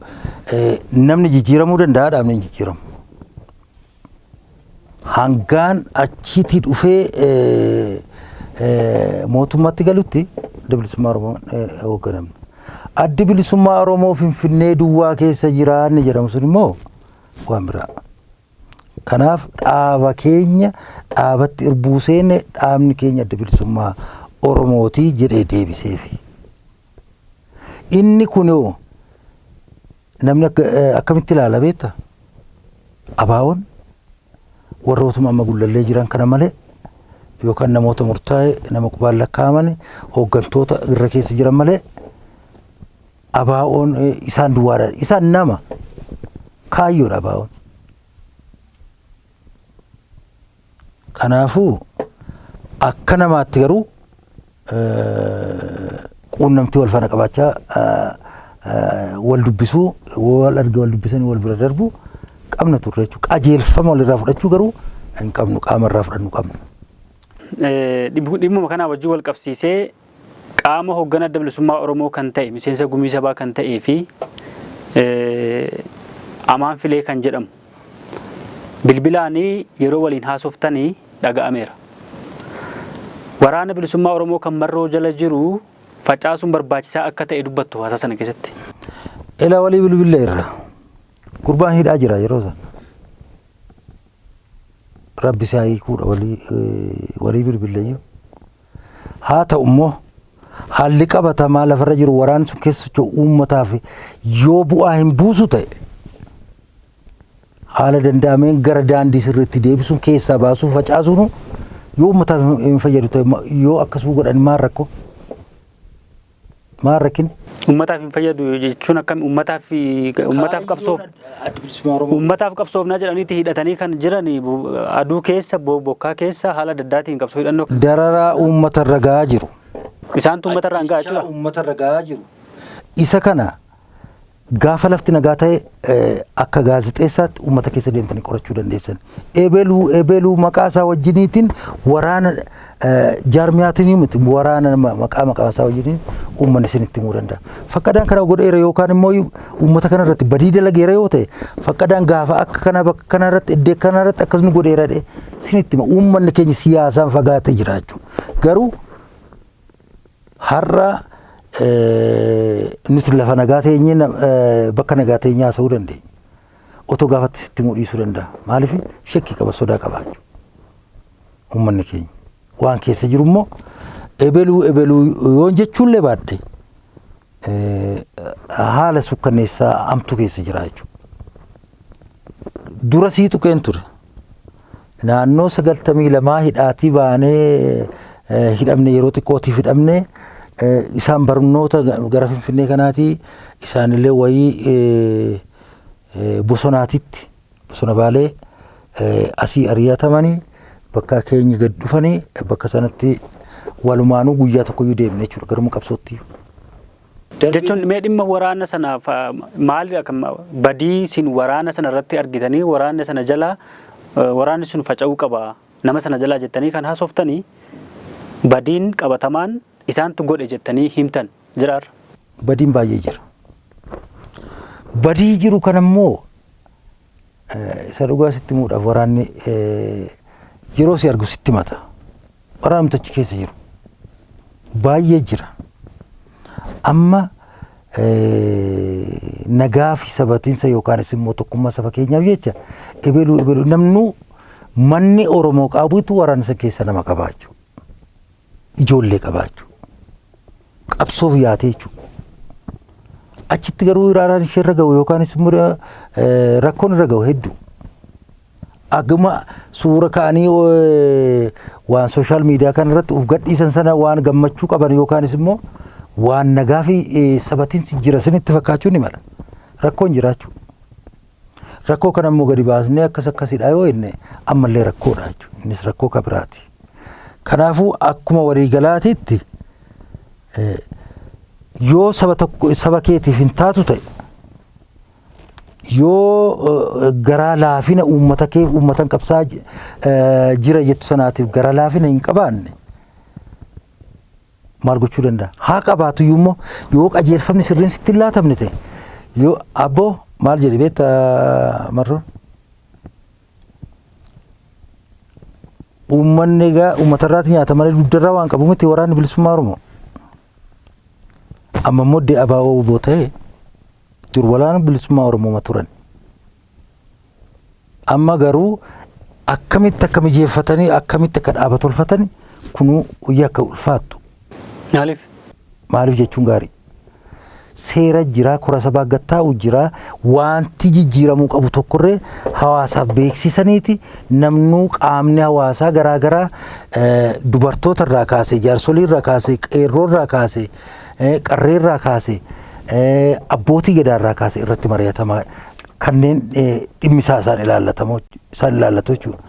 namni jijjiiramuu danda'a, dhaabni hin jijjiiramu. Hangaan achiitii dhufee mootummaatti galutti Adda Bilisummaa Oromoo hoogganamna. Addi Bilisummaa Oromoo Finfinnee duwwaa keessa jira inni jedhamu sun immoo waan biraa. Kanaaf dhaaba keenya dhaabatti irbuu seenne, dhaabni keenya Adda Bilisummaa Oromootii jedhee deebiseefi. Inni kunoo namni akkamitti ilaala beektaa? ABO'n warrootuma amma gullallee jiran kana malee yookaan namoota murtaa'e, nama qubaan lakkaa'aman, hooggantoota irra keessa jiran malee ABO'n isaan duwwaadha. Isaan nama kaayyoodha ABO'n. Kanaafuu akka namaatti garuu quunnamtii wal faana qabaachaa, wal dubbisuu, wal arge wal dubbisanii wal bira darbu qabna turre jechuudha. Qajeelfama walirraa fudhachuu garuu hin qabnu, qaama irraa fudhannu qabna. Dhimmuma kanaa wajjin wal qabsiisee, qaama hoogganaa Adda Bilisummaa Oromoo kan ta'e, miseensa gumii sabaa kan ta'ee fi Amaan Filee kan jedhamu bilbilaanii yeroo waliin haasoftanii dhaga'ameera. Waraana Bilisummaa Oromoo kan marroo jala jiru facaasuun barbaachisaa akka ta'e dubbattu haasaa sana keessatti. Elaa, walii bilbilee irra gurbaan hidhaa jira yeroo sana. Rabbi isaa hiikuudha, walii bilbileeyyuu. Haa ta'u immoo haalli qabatamaa lafarra jiru, waraanni sun keessa socho'u uummataaf yoo bu'aa hin buusu ta'e, haala danda'ameen gara daandii sirriitti deebisuun, keessaa baasuu, facaasuun yoo uummataaf hin fayyadu ta'e, yoo akkasuma godhan maal rakkoo? Maal rakkin? Uummataaf hin fayyadu jechuun akkam? Uummataaf qabsoof, uummataaf qabsoofnaa jedhaniiti hidhatanii kan jiran, aduu keessa, bokkaa keessa, haala adda addaatiin qabsoo hidhannoo. Dararaa uummata irra gahaa jiru. Isaantu uummata irraan gahaa jechuudha. Uummata irra gahaa jiru. Isa kana gaafa lafti nagaa ta'e akka gaazexeessaatti uummata keessa deemtanii qorachuu dandeessan. Ebeluu ebeluu maqaa isaa wajjiniitiin, waraana jaarmiyaatiin miti, waraana maqaa isaa wajjiniin uummanni isinitti himuu danda'a. Faqqadaan kana godheera yookaan immoo uummata kana irratti badii dalageera yoo ta'e, faqqadaan gaafa akka kana bakka kana irratti, iddoo kana irratti akkasuma godheera jedhee isinitti hima. Uummanni keenya siyaasaan fagaatee jira jechuudha. Garuu har'a nuti lafa nagaa teenyee, bakka nagaa teenyee haasa'uu dandeenya. Otoo gaafatti sitti himuu dhiisuu danda'a. Maaliif? Shakkii qaba, sodaa qaba jechuudha. Uummanni keenya. Waan keessa jiru immoo ebeluu ebeluu yoon jechuullee baadhe Haala sukkanneessaa hamtuu keessa jira jechuudha. Dura sii tuqeen ture. Naannoo 92 hidhaatii baanee hidhamne, yeroo xiqqootiif hidhamne. Isaan barnoota gara Finfinnee kanaatii, isaanillee wayii bosonaatitti, bosona Baalee asii ari'atamanii bakka keenya gad dhufanii, bakka sanatti walumaanuu guyyaa tokkoyyuu deemne jechuudha garuma qabsootti. Jechuun mee dhimma waraana sanaaf maali badii isin waraana sana irratti argitanii, waraana sana jala waraanni sun faca'uu qaba nama sana jalaa jettanii kan haasoftanii, badiin qabatamaan isaantu godhe jettanii himtan jiraarra? Badiin baay'ee jira. Badii jiru kan ammoo isa dhugaa sitti himuudhaaf, waraanni yeroo si argu sitti mata. Waraanni achi keessa jiru baay'ee jira. Amma nagaa fi sabatiinsa yookaanis immoo tokkummaa saba keenyaaf jecha ebeluu ebeluu namnu manni Oromoo qabutu waraana isa keessa nama qabaachuu. Ijoollee qabaachuu. Qabsoof yaatee jechuudha. Achitti garuu iraaraan ishee irra gahu yookaanis immoo rakkoon irra gahu hedduu. Aguma suura ka'anii waan social media kana irratti of gadhiisan sana waan gammachuu qaban yookaanis immoo waan nagaa fi sabatiinsi jira sinitti fakkaachuu ni mala. Rakkoon jiraachuu. Rakkoo kana immoo gadi baasnee akkas akkasidha yoo jenne ammallee rakkoodha jechuudha. Innis rakkoo kabiraati. Kanaafuu akkuma waliigalaatitti yoo saba tokko saba keetiif hin taatu ta'e, yoo garaa laafina uummata kee uummatan qabsaa jira jettu sanaatiif garaa laafina hin qabaanne, maal gochuu danda'a? Haa qabaatu iyyuu immoo yoo qajeelfamni sirriin sitti hin laatamne ta'e, yoo abboo maal jedhe beektaa Marroon? Uummanni egaa uummatarraati nyaata malee dugdarraa waan qabu miti Waraanni Bilisummaa Oromoo. Amma immoo iddoo ABO WBO ta'e, dur Waraana Bilisummaa Oromoo turan. Amma garuu akkamitti akka mijeeffatanii, akkamitti akka dhaaba tolfatanii kunuu guyyaa akka ulfaattu. Maaliif? Maaliif jechuun gaarii. Seera jira, kora sabaa gattaa'u jira, wanti jijjiiramuu qabu tokkorree hawaasaaf beeksisaniiti namnuu qaamni hawaasaa garaagaraa, dubartoota irraa kaasee, jaarsolii irraa kaasee, qeerroo irraa kaasee, qarree irraa kaasee, abbootii gadaa irraa kaasee irratti mari'atamaa kanneen dhimmi isaa isaan ilaallatamu isaan ilaallatu jechuudha.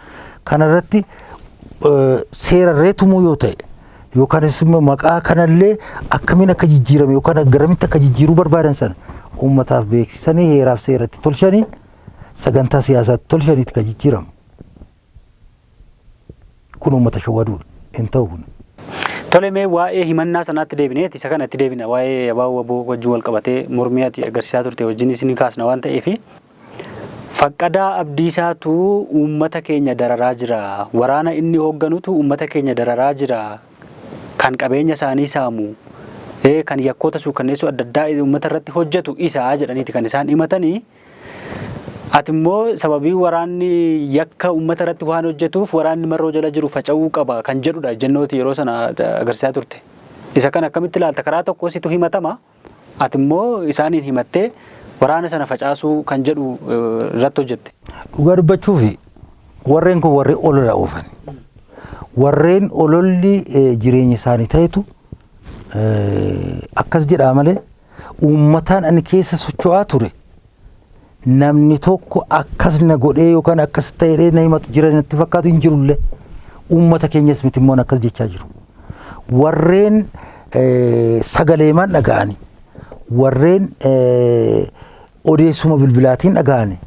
Kanarratti seerarree tumuu yoo ta'e, yookaanis immoo maqaa kanallee akkamiin akka jijjiirame yookaan garamitti akka jijjiiruu barbaadan sana uummataaf beeksisanii, heeraaf seeratti tolchanii, sagantaa siyaasaatti tolchaniitti kan jijjiiramu. Kun uummata shawwaduudha. Hin ta'u kun. Tole, mee waa'ee himannaa sanaatti deebineeti isa kanatti deebina. Waa'ee ABO WBO wajjin wal qabatee mormii ati agarsiisaa turte wajjin isin kaasna waan ta'eef, Faqqadaa Abdiisaatu uummata keenya dararaa jira. Waraana inni hoogganutu uummata keenya dararaa jira. Kan qabeenya isaanii saamu, kan yakkoota suukanneessuu adda addaa uummata irratti hojjetu isaa jedhaniiti kan isaan himatanii. Ati immoo sababii waraanni yakka uummata irratti waan hojjetuuf waraanni Marroo jala jiru faca'uu qaba kan jedhudha jennooti yeroo sana agarsiisaa turte. Isa kana akkamitti ilaalta? Karaa tokko situ himatama. Ati immoo isaaniin himattee waraana sana facaasuu kan jedhu irratti hojjette. Dhugaa dubbachuufi warreen kun warreen olola oofan. Warreen ololli jireenya isaanii ta'etu akkas jedhaa malee, uummataan ani keessa socho'aa ture namni tokko akkas na godhee yookaan akkas ta'ee na himatu jira natti fakkaatu hin jirullee. Uummata keenyas miti immoo akkas jechaa jiru. Warreen sagaleemaan dhaga'ani, warreen odeessuma bilbilaatiin dhaga'ani,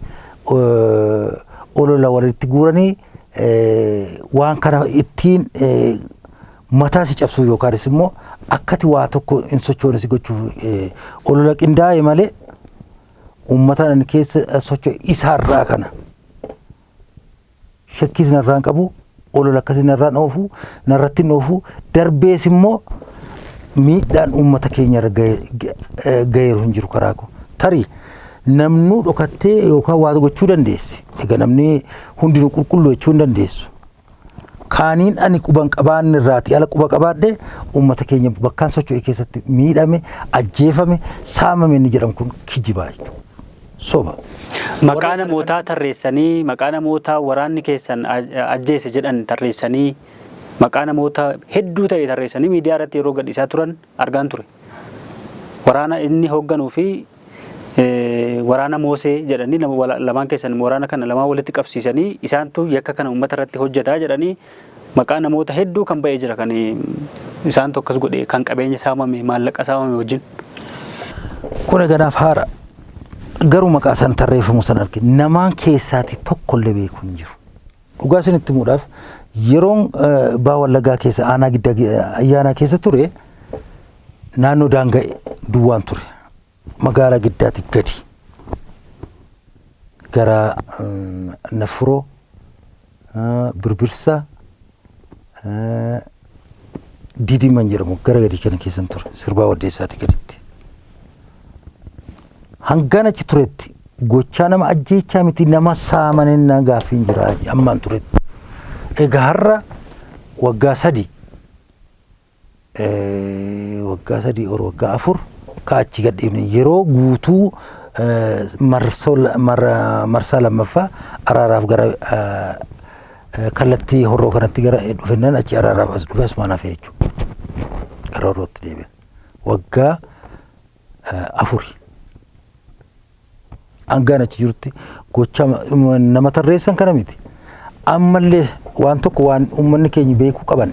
olola walitti guuranii waan kana ittiin mataa si cabsuu yookaanis immoo akkati waa tokko hin sochoone si gochuuf olola qindaa'e malee, uummata ani keessa socho'e isaarraa kana shakkiis narraan qabu, olola akkasii narraan oofu, narratti hin oofu. Darbees immoo miidhaan uummata keenya irra gaheeru hin jiru karaa koo. Tarii namnuu dhokattee yookaan waa gochuu dandeessi. Egaa namni hundinuu qulqulluu jechuu hin dandeessu. Kaaniin ani quban qabaanne irraati ala quba qabaadhe uummata keenya bakkaan socho'e keessatti miidhame, ajjeefame, saamame inni jedhamu kun kijibaa jechuudha. Soba. Maqaa namootaa tarreessanii, maqaa namootaa waraanni keessan ajjeese jedhan tarreessanii, maqaa namoota hedduu ta'e tarreessanii miidiyaa irratti yeroo gadhiisaa turan argaan ture. Waraana inni hoogganuu fi waraana Moosee jedhanii lamaan keessan waraana kana lamaan walitti qabsiisanii isaantu yakka kana uummata irratti hojjetaa jedhanii maqaa namoota hedduu kan ba'ee jira kan isaantu akkas godhe kan qabeenya saamame maallaqa saamame wajjin. Kun ganaaf haara. Garuu maqaa sana tarreeffamu sana argine namaan keessaati tokkollee beeku hin jiru. Dhugaa isinitti himuudhaaf yeroon Baha Wallaggaa keessa aanaa giddaa ayyaanaa keessa ture naannoo daangaa duwwaan ture. Magaalaa giddaati gadi gara Nafuroo, Birbirsa, Didiman jedhamu gara gadii kana keessan ture sirbaa waddeessaati gaditti. Hangaan achi turetti gochaa nama ajjeechaa miti nama saamanin na gaaffiin jira ammaan turetti. Egaa har'a waggaa 3 waggaa 3 or waggaa 4 ka achi gadhiifne yeroo guutuu marsaa lammaffaa araaraaf gara kallattii horroo kanatti gara dhufennaan achi araaraaf as dhufe asumaan hafe jechuudha. Gara horrootti deebi'e. Waggaa 4. Hangaan achi jirutti gocha nama tarreessan kana miti. Ammallee waan tokko waan uummanni keenya beekuu qaban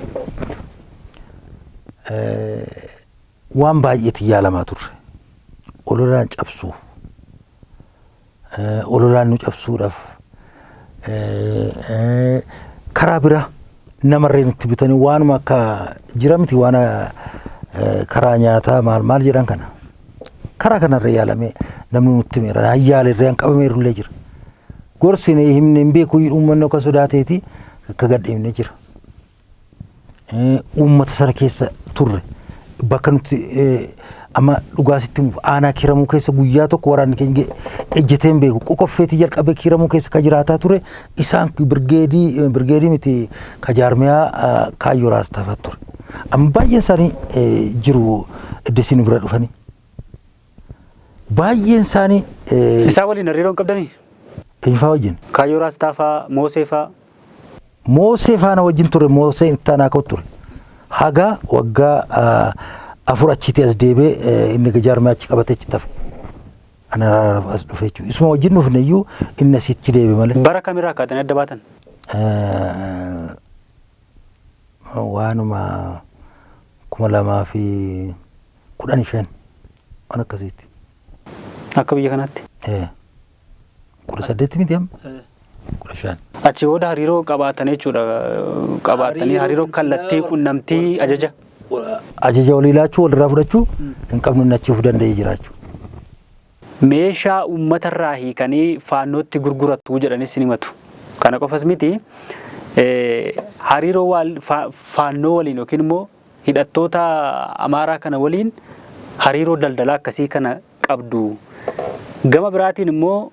waan baay'eetti yaalamaa turre. Ololaan cabsuuf, ololaan nu cabsuudhaaf karaa biraa namarree nutti bitanii waanuma akka jira miti waan karaa nyaataa maal maal jedhan kana. Karaa kanarra yaalamee namni nutti himeera. Yaalarree an qabameerullee jira. Gorsine himne hin beeku uummanni akka sodaateeti akka gadhiifne jira. Uummata sana keessa turre bakka nuti amma dhugaa sitti himuuf aanaa kiramuu keessa guyyaa tokko waraanni keenya ejjetee hin beeku. Qoqoffeetii jalqabee kiramuu keessa ka jiraataa ture isaan birgeedii birgeedii miti ka jaarmiyaa kaayyoo raastafaa ture. Amma baay'een isaanii jiru iddoo bira dhufanii. Baay'een isaanii. Isaan waliin hariiroo hin qabdanii? Eenyufaa wajjin? Kaayyoo Raastaafaa, Moosee faa. Moosee faana wajjin ture, Moosee ittaanaa koo ture. Haga waggaa 4 achitti as deebee inni jaarmiyaa achi qabatee achitti hafe. Ana as dhufe jechuudha. Isuma wajjin dhufne iyyuu inni asitti deebe malee. Bara kamirraa kaatanii adda baatan? Waanuma 2015 waan akkasiiti. Akka biyya kanaatti? 18 miti amma? 15. Achi booda hariiroo qabaatan jechuudha. Qabaatanii hariiroo kallattii qunnamtii ajaja. Ajaja walii laachuu walirraa fudhachuu hin qabnu inni achi of danda'ee jiraachuu. Meeshaa uummatarraa hiikanii faannootti gurguratu jedhanis ni himatu. Kana qofas miti hariiroo faannoo waliin yookiin immoo hidhattoota Amaaraa kana waliin hariiroo daldalaa akkasii kana qabdu. Gama biraatiin immoo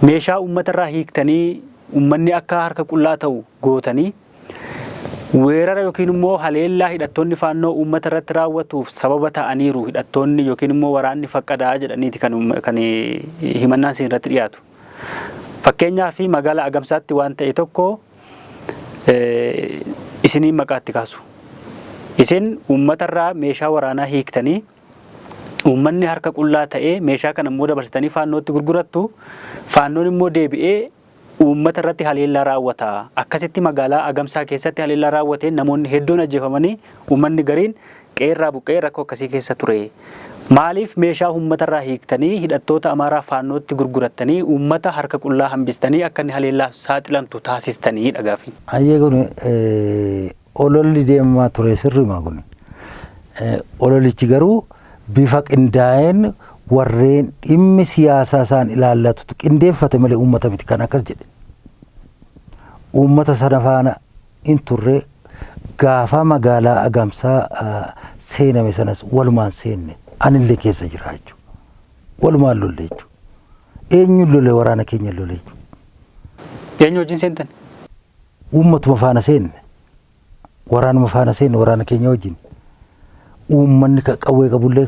meeshaa uummatarraa hiiktanii uummanni akka harka qullaa ta'u gootanii weerara yookiin immoo haleellaa hidhattoonni faannoo uummata irratti raawwatuuf sababa ta'aniiru hidhattoonni yookiin immoo waraanni faqqadaa jedhaniiti kan himannaan isin irratti dhiyaatu. Fakkeenyaaf magaalaa Agamsaatti waan ta'e tokko isiniin maqaatti kaasu. Isin uummatarraa meeshaa waraanaa hiiktanii uummanni harka qullaa ta'ee meeshaa kana immoo dabarsitanii faannootti gurgurattu. Faannoon immoo deebi'ee uummata irratti haleellaa raawwata. Akkasitti magaalaa Agamsaa keessatti haleellaa raawwateen namoonni hedduun ajjeefamanii uummanni gariin qeerraa buqqee rakkoo akkasii keessa ture. Maaliif meeshaa uummatarraa hiiktanii hidhattoota Amaaraa faannootti gurgurattanii uummata harka qullaa hambistanii akka inni haleellaaf saaxilamtu taasistanii gaaffii. Ayyee kun ololli deemaa ture sirriima kun. Ololichi garuu bifa qindaa'een warreen dhimmi siyaasaa isaan ilaallatutu qindeeffate malee uummata miti kan akkas jedhe. Uummata sana faana hin turre gaafa magaalaa Agamsaa seename sanas walumaan seenne anillee keessa jira jechuudha. Walumaan lolle jechuudha. Eenyuun lole waraana keenya lole jechuudha. Eenyu wajjin seentan? Uummatuma faana seenne, waraanuma faana seenne, waraana keenya wajjin. Uummanni qawwee qabullee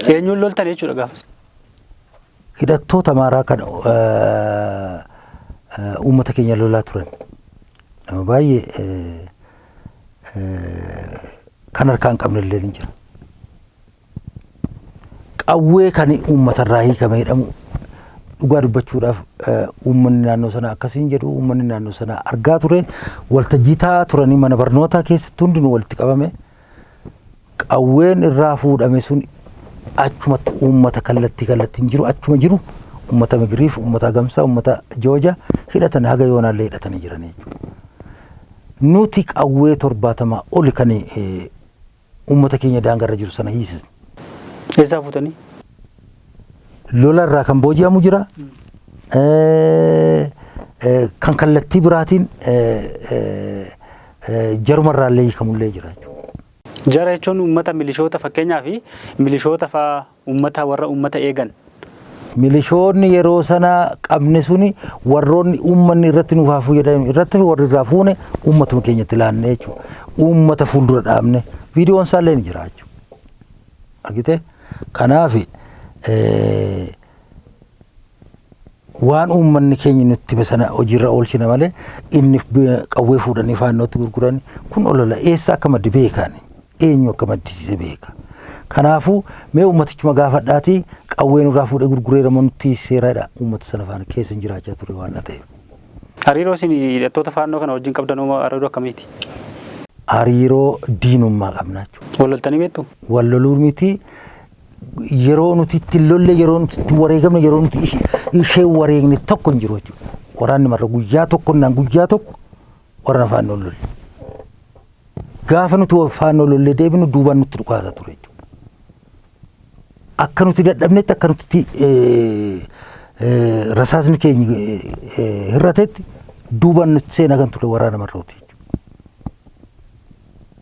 Eenyuun loltan jechuudha gaafas? Hidhattoota Amaaraa kan uummata keenya lolaa turan. Nama baay'ee kan harkaa hin qabne illee ni jira. Qawwee kan uummatarraa hiikame jedhamu, dhugaa dubbachuudhaaf, uummanni naannoo sanaa akkasiin jedhu, uummanni naannoo sanaa argaa ture, waltajjii taa'aa turanii, mana barnootaa keessatti hundinuu walitti qabame, qawween irraa fuudhame sun achumatti uummata kallattii kallattiin jiru, achuma jiru, uummata Migiriif, uummata Gamsaa, uummata Jooja hidhatan, haga yoonaallee hidhatanii jiran jechuudha. Nuti qawwee 70 oli kan uummata keenya daangarra jiru sana hiisisne. Eessaa fuutanii? Lola irraa kan booji'amu jira. Kan kallattii biraatiin jarumarraallee hiikamullee jira jechuudha. Jara jechuun uummata milishoota, fakkeenyaa fi milishoota fa'aa, uummata warra uummata eegan. Milishoonni yeroo sana qabne suni warroonni uummanni irratti nuuf haa jedhan irratti warri irraa fuune uummatuma keenyatti laanne jechuudha. Uummata fuuldura dhaabne, viidiyoon isaallee ni jira jechuudha. Argitee? Kanaaf waan uummanni keenya nutti hime sana hojiirra oolchina malee, inni qawwee fuudhanii faannootti gurguran kun olola. Eessa akka maddi beekaani, eenyu akka maddisiise beeka. Kanaafuu mee uummatichuma gaafadhaatii, qawwee nurraa fuudhee gurgureera moo nutti seeraadha, uummata sana faana keessa hin jiraachaa ture waan ta'eef. Hariiroo isin hidhattoota faannoo kana wajjin qabdan hariiroo akkamiiti? Hariiroo diinummaa qabna jechuudha. Wal loltanii beektu? Wal loluu miti, yeroo nuti itti lolle, yeroo nuti itti wareegamne, yeroo nuti ishee wareegne tokko hin jiru jechuudha. Waraanni marra guyyaa tokko naan guyyaa tokko waraana faannoo lolle. Gaafa nuti faannoo lollee deebinu duubaan nutti dhukaasa ture jechuudha. Akka nuti dadhabnetti, akka nuti rasaasni keenya hir'atetti, duubaan nutti seenaa kan ture waraana marrooti jechuudha.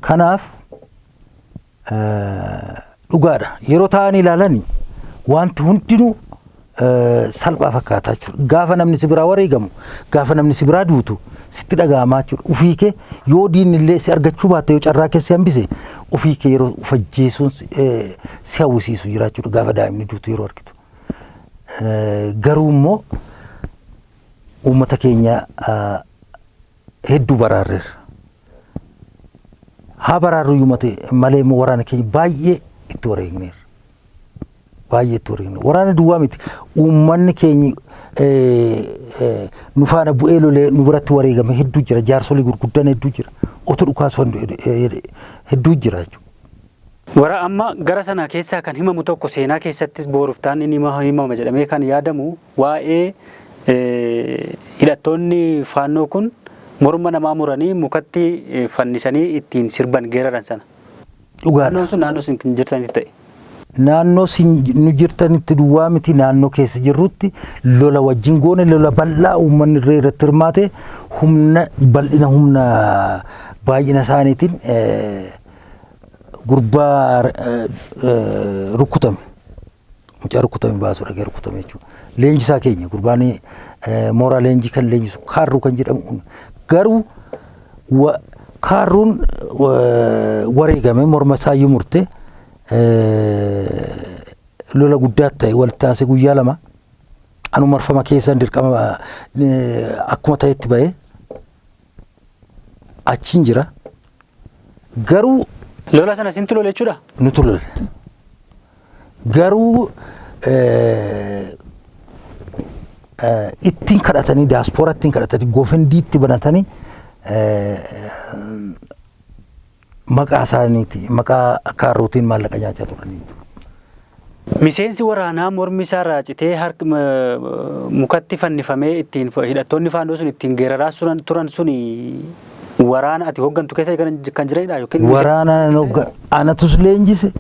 Kanaaf dhugaadha. Yeroo taa'anii ilaalanii wanti hundinuu salphaa fakkaataa jechuudha. Gaafa namni si biraa wareegamu, gaafa namni si biraa duutu sitti dhaga'amaa jechuudha. Ofii kee yoo diinni illee si argachuu baatte, yoo carraa keessa hambise, ofii kee yeroo of ajjeesuun si hawwisiisu jira jechuudha gaafa daa'imni duutu yeroo argitu. Garuu immoo uummata keenya hedduu baraarreerra. Haa baraarru malee immoo waraana keenya baay'ee itti wareegneerra. Baay'ee itti wareegne. Waraana duwwaa miti. Uummanni keenya nu faana bu'ee lolee nu biratti wareegame hedduu jira. Jaarsolii gurguddan hedduu jira. Otoo dhukaasuun hedduu jira jechuudha. Wara amma gara sana keessaa kan himamu tokko, seenaa keessattis boruuf ta'an inni himama jedhamee kan yaadamu, waa'ee hidhattoonni faannoo kun morma namaa muranii mukatti fannisanii ittiin sirban, geeraran sana. Dhugaadha. Naannoon sun naannoo isin jirtanitti ta'e. Naannoo nu jirtanitti duwwaa miti, naannoo keessa jirrutti lola wajjin goone, lola bal'aa uummanni irree irratti hirmaate, humna bal'ina, humna baay'ina isaaniitiin gurbaa rukkutame, mucaa rukkutame baasuu dhaqee rukkutame jechuudha. Leenjisaa keenya gurbaan mooraa leenjii kan leenjisu Kaarruu kan jedhamu, garuu Kaarruun wareegame, morma isaayyuu murte. Lola guddaa ta'e walitti aansee guyyaa 2 anu marfama keessan dirqama akkuma ta'etti ba'ee achiin jira. Garuu Lola sana isintu lole jechuudha? Nutu lole. Garuu ittiin kadhatanii, daaspooraa ittiin kadhatanii, GoFundMeitti banatanii, maqaa isaaniiti, maqaa Kaarrootiin maallaqa nyaachaa turanii. Miseensi waraanaa mormi isaa raacitee harka mukatti fannifamee ittiin hidhattoonni faannoo sun ittiin geeraraa turan suni waraana ati hooggantu keessa kan jiranidha yookiin? Waraana anatus leenjise,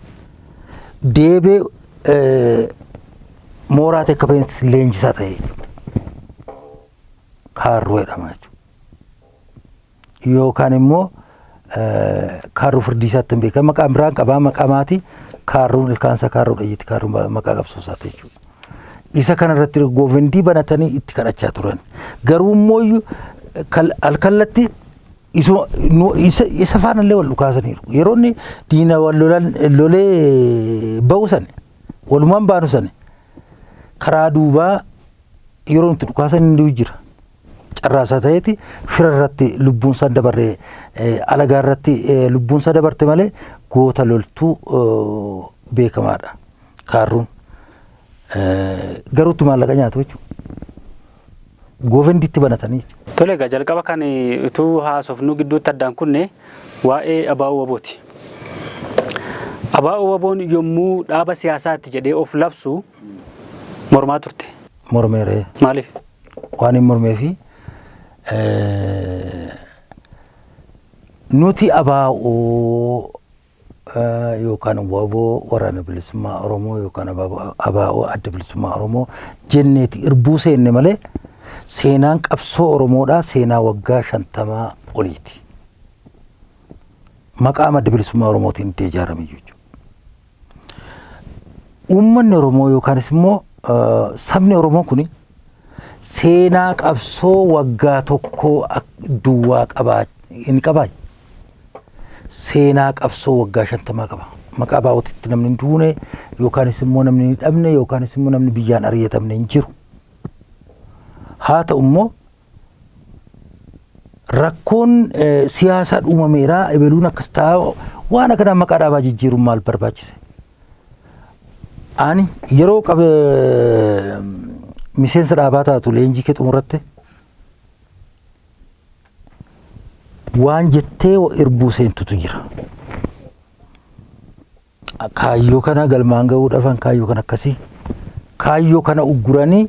deebee mooraa tekka peentis leenjisaa ta'e jechuudha. Kaarruu jedhama jechuudha. Yookaan immoo Kaarruu Firdiisaatti hin beekamu. Maqaan biraan qabaa, maqaa maatii Kaarruun, ilkaansaa Kaarruu dhayyeeti, Kaarruun maqaa qabsoosaati jechuudha. Isa kanarratti GoFundMe banatanii itti kadhachaa turan. Garuu immoo alkallatti Isa faanallee wal dhukaasaniiru. Yeroo inni diina wal lolee ba'u sani, walumaan baanu sani, karaa duubaa yeroo nuti dhukaasan inni jira. Carraasaa ta'eeti fira irratti lubbuun isaa dabarre, alagaa irratti lubbuun isaa dabarte malee goota loltuu beekamaadha. Kaarruun. Garuutti maallaqa nyaatu jechuudha. Goofenditti banatanii jechuudha. Tole egaa, jalqaba kan utuu haasofnuu gidduutti addaan kunne waa'ee ABO WBOti. ABO WBOn yommuu dhaaba siyaasaatti jedhee of labsu mormaa turte. Mormeeree. Maaliif? Waan hin mormee fi nuti ABO yookaan WBO, Waraana Bilisummaa Oromoo, yookaan ABO, Adda Bilisummaa Oromoo jenneeti irbuu seenne malee seenaan qabsoo Oromoodhaa seenaa waggaa 50 oliiti. Maqaa Adda Bilisummaa Oromootiin iddoo ijaarame jechuudha. Uummanni Oromoo yookaanis immoo sabni Oromoo kuni seenaa qabsoo waggaa tokkoo duwwaa qabaa hin qabaa. Seenaa qabsoo waggaa 50 qaba. Maqaa ABOtitti namni hin duune yookaanis immoo namni hin dhabne yookaanis immoo namni biyyaan ari'atamne hin jiru. Haa ta'u immoo rakkoon siyaasaa uumameera, ebeluun akkas ta'a, waan akkanaa maqaa dhaabaa jijjiiruun maal barbaachise? Ani yeroo qabe miseensa dhaabaa taatu leenjii kee xumuratte waan jettee irbuu seentutu jira. Kaayyoo kana galmaan ga'uudhaaf kaayyoo kana akkasii kaayyoo kana ugguranii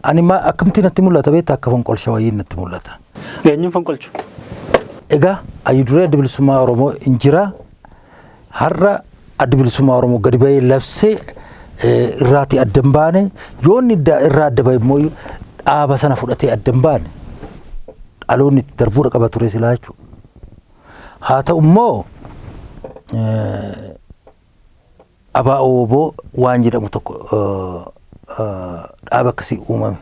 ani akkamti natti mul'ata beektaa, akka fonqolcha wayii natti mul'ata. Eenyuun fonqolchu? Egaa ayyuu Adda Bilisummaa Oromoo hin jira. Har'a Adda Bilisummaa Oromoo gadi ba'ee labsee irraati adda hin baane, yoo inni irraa adda ba'e immoo dhaaba sana fudhatee adda hin baane, dhaloonni itti darbuudha qaba ture silaa jechuudha. Haa ta'u immoo ABO WBO waan jedhamu tokko dhaaba akkasii uumame.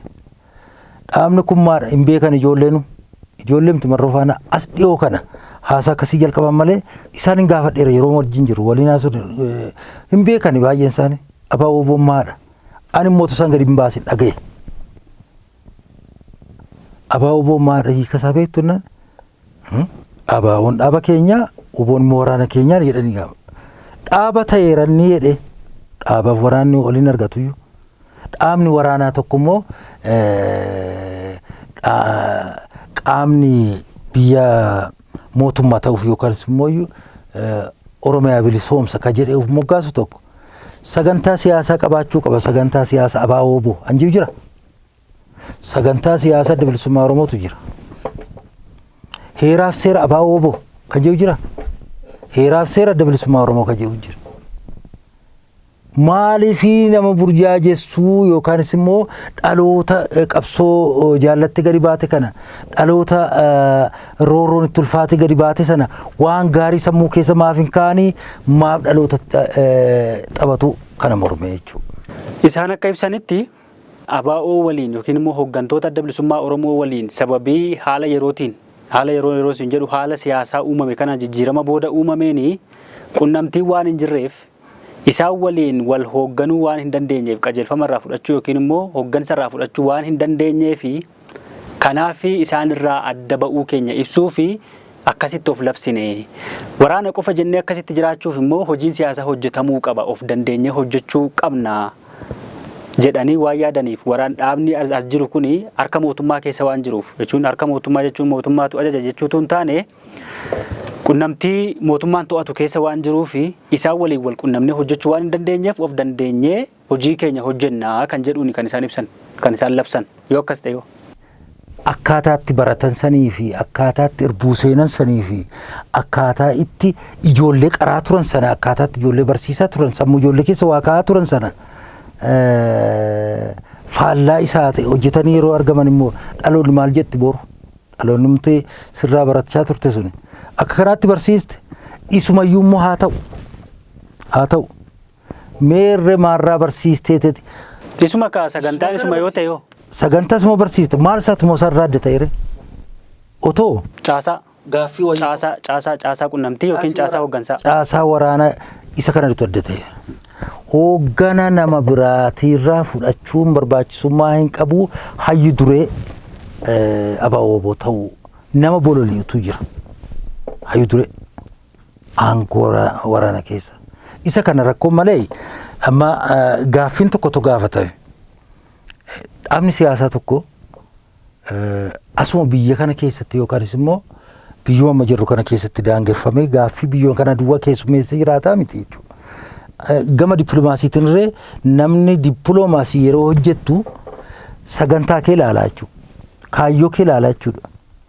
Dhaabni kun maadha hin beekan ijoolleenu. Ijoolleen Marroo faana as dhiyoo kana haasaa akkasii jalqaban malee isaan hin gaafadheera, yeroo wajjin jiru waliin haasuu hin beekani baay'een isaanii. ABO WBOn maadha? Ani immoo isaan gadi hin baasin dhagaye. ABO WBOn maadha, hiika isaa beektu naan? ABOn dhaaba keenyaa, WBOn immoo waraana keenyaa jedhanii gaafa. Dhaaba ta'eeranni jedhe, dhaabaaf waraanni waliin argatuyyuu. Dhaabni waraanaa tokko immoo qaamni biyya mootummaa ta'uuf yookaan immoo Oromiyaa bilisoomsa ka jedhee of moggaasu tokko sagantaa siyaasaa qabaachuu qaba. Sagantaa siyaasaa ABO WBO hanjiu jira. Sagantaa siyaasaa Adda Bilisummaa Oromootu jira. Heeraaf seera ABO WBO kan jedhu jira. Heeraaf seera Adda Bilisummaa Oromoo kan jedhu jira. Maaliifii nama burjaajessuu yookaanis immoo dhaloota qabsoo jaallatti gadi baate kana, dhaloota roorroon itti ulfaate gadi baate sana waan gaarii sammuu keessa maaf hin kaa'anii, maaf dhaloota taphatu kana morme jechuudha. Isaan akka ibsanitti ABO waliin yookiin immoo hooggantoota Adda Bilisummaa Oromoo waliin sababii haala yerootiin, haala yeroo yeroo isin jedhu haala siyaasaa uumame kana jijjiirama booda uumameeni qunnamtiin waan hin jirreef, isaan waliin wal hoogganuu waan hin dandeenyeef, qajeelfama irraa fudhachuu yookiin immoo hooggansa irraa fudhachuu waan hin dandeenyee fi kanaaf isaan irraa adda ba'uu keenya ibsuu fi akkasitti of labsine. Waraana qofa jennee akkasitti jiraachuuf immoo hojiin siyaasaa hojjetamuu qaba, of dandeenyee hojjechuu qabna jedhanii waan yaadaniif, waraan dhaabni as jiru kuni harka mootummaa keessa waan jiruuf jechuun, harka mootummaa jechuun mootummaatu ajaja jechuutu hin taane, qunnamtii mootummaan to'atu keessa waan jiruu fi isaan waliin wal qunnamnee hojjechuu waan hin dandeenyeef of dandeenyee hojii keenya hojjennaa kan jedhuuni kan isaan ibsan, kan isaan labsan. Yoo akkas ta'e yoo? Akkaataatti baratan sanii fi akkaataatti irbuu seenan sanii fi akkaataa itti ijoollee qaraa turan sana, akkaataatti ijoollee barsiisaa turan, sammuu ijoollee keessa waa kaa'aa turan sana faallaa isaa ta'e hojjetanii yeroo argaman immoo dhaloonni maal jetti boru? Dhaloonni nuti sirraa barachaa turte suni akka kanaatti barsiiste isumayyuu immoo haa ta'u haa ta'u meerre maarraa barsiistee? Isuma ka sagantaan isuma yoo ta'e yoo? Sagantaa isuma barsiiste maal isaatu moo isarraa adda ta'eere otoo Caasaa. Gaaffii wayii. Caasaa qunnamtii yookiin caasaa hooggansaa. Caasaa waraanaa isa kanatu adda ta'e. Hooggana nama biraatiirraa fudhachuun barbaachisummaa hin qabu, hayyu duree ABO ta'uu nama bololi'utu jira. Hayyu duree aangoo waraana keessa. Isa kana rakkoon malee amma gaaffiin tokkotu gaafatame. Dhaabni siyaasaa tokko asuma biyya kana keessatti yookaanis immoo biyyuma amma jirru kana keessatti daangeffamee gaaffii biyyoon kana duwwaa keessummeessee jiraataa miti jechuudha. Gama dippiloomaasiitiin illee namni dippiloomaasii yeroo hojjettu sagantaa kee ilaalaa jechuudha. Kaayyoo kee ilaalaa jechuudha.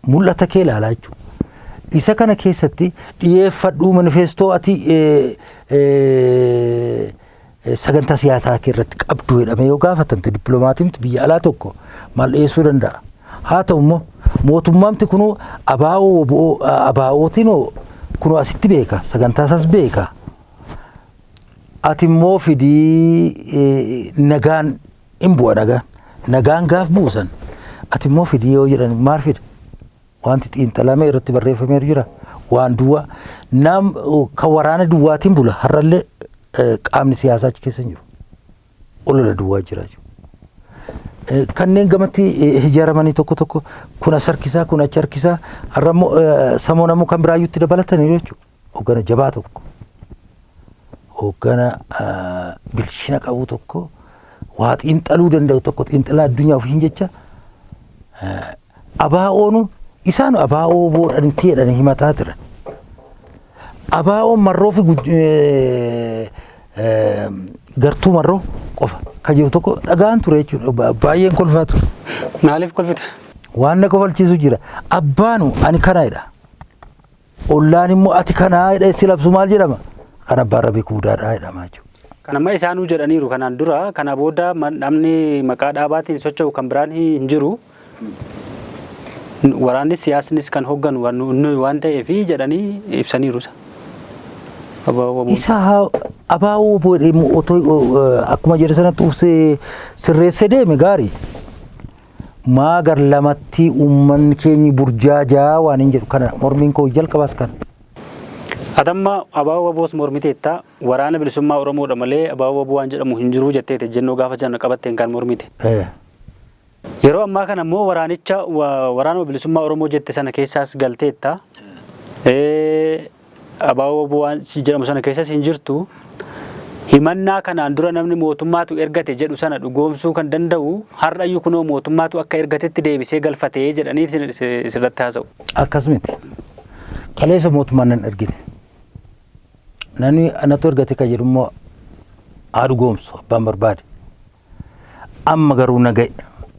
Mul'ata kee ilaalaa jechuudha. Isa kana keessatti dhiyeeffadhuu manifeestoo ati sagantaa siyaasaa kee irratti qabdu jedhamee yoo gaafatamte dippiloomaatiimti biyya alaa tokko maal dhiyeessuu danda'a? Haa ta'u immoo mootummaamti kunuu ABO'ootiin kunuu asitti beeka, sagantaa isaas beeka. Ati immoo fidii nagaan hin bu'a nagaan. Nagaan gaaf buusan ati immoo fidii yoo jedhan maal fida? Wanti xiinxalamee irratti barreeffamee jira. Waan duwwaa nam kan waraana duwwaatiin bula har'allee qaamni siyaasaa achi keessa hin jiru. Olola duwwaa jira jechuudha. Kanneen gamatti ijaaramanii tokko tokko kun as harkisaa, kun achi harkisaa, har'a immoo samoon ammoo kan biraayyuutti dabalatanii jechuudha. Hoggana jabaa tokko, hoggana bilchina qabu tokko, waa xiinxaluu danda'u tokko, xiinxalaa addunyaa ofiin jecha ABO'oonu isaan ABO boodhantii jedhanii himataa turan. ABO'n marroo fi gartuu marroo qofa kan jiru tokko dhagaan ture jechuudha. Baay'een kolfaa ture. Maaliif kolfita? Waan na kofalchiisu jira. Abbaanu ani kana jedha. Ollaan immoo ati kanaa jedha si labsu maal jedhama? Kan abbaan rabii kuudaadhaa jedhama jechuudha. Kan amma isaanuu jedhaniiru kanaan dura, kana booda namni maqaa dhaabaatiin socho'u kan biraan hin jiru. Waraannis siyaasnis kan hoogganu nuyi waan ta'eef jedhanii ibsaniiru. Isa ABO otoo akkuma jedhe sanatti ufsee sirreessee deeme gaarii. Maa gar lamatti uummanni keenyi burjaajaa waan hin jedhu kana mormiin koo jalqabaas kana. Atamma ABO WBOs mormiteetta, waraana bilisummaa Oromoodha malee ABO WBO waan jedhamu hin jiru jetteete jennoo gaafa sana qabatteen kan mormite. Yeroo ammaa kana immoo waraanicha waraana bilisummaa Oromoo jette sana keessaas galteetta. ABO WBO waan jedhamu sana keessas hin jirtu. Himannaa kanaan dura namni mootummaatu ergate jedhu sana dhugoomsuu kan danda'u har'ayyuu kunoo mootummaatu akka ergatetti deebisee galfatee jedhanii sirratti haasa'u. Akkas miti. Kaleessa mootummaan nan ergine. Namni anatu ergate kan jedhu immoo haa dhugoomsu abbaan barbaade. Amma garuu naga'e.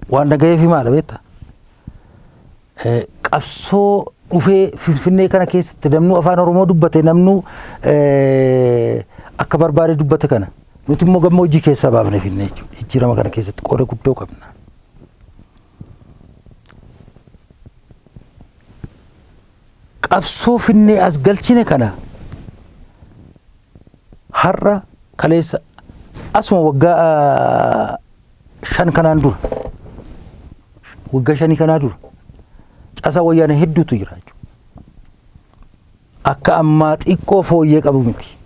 Waan naga'eefi maala beektaa? Qabsoo dhufee Finfinnee kana keessatti namnu afaan Oromoo dubbate, namnu akka barbaade dubbate kana nuti immoo gammoojjii keessaa baafne finne jechuudha. Jijjiirama kana keessatti qooda guddoo qabna. Qabsoo finnee as galchine kana har'a kaleessa asuma waggaa 5 kanaan dura, waggaa 5 kanaa dura caasaa wayyaanee hedduutu jira jechuudha. Akka ammaa xiqqoo fooyyee qabu miti.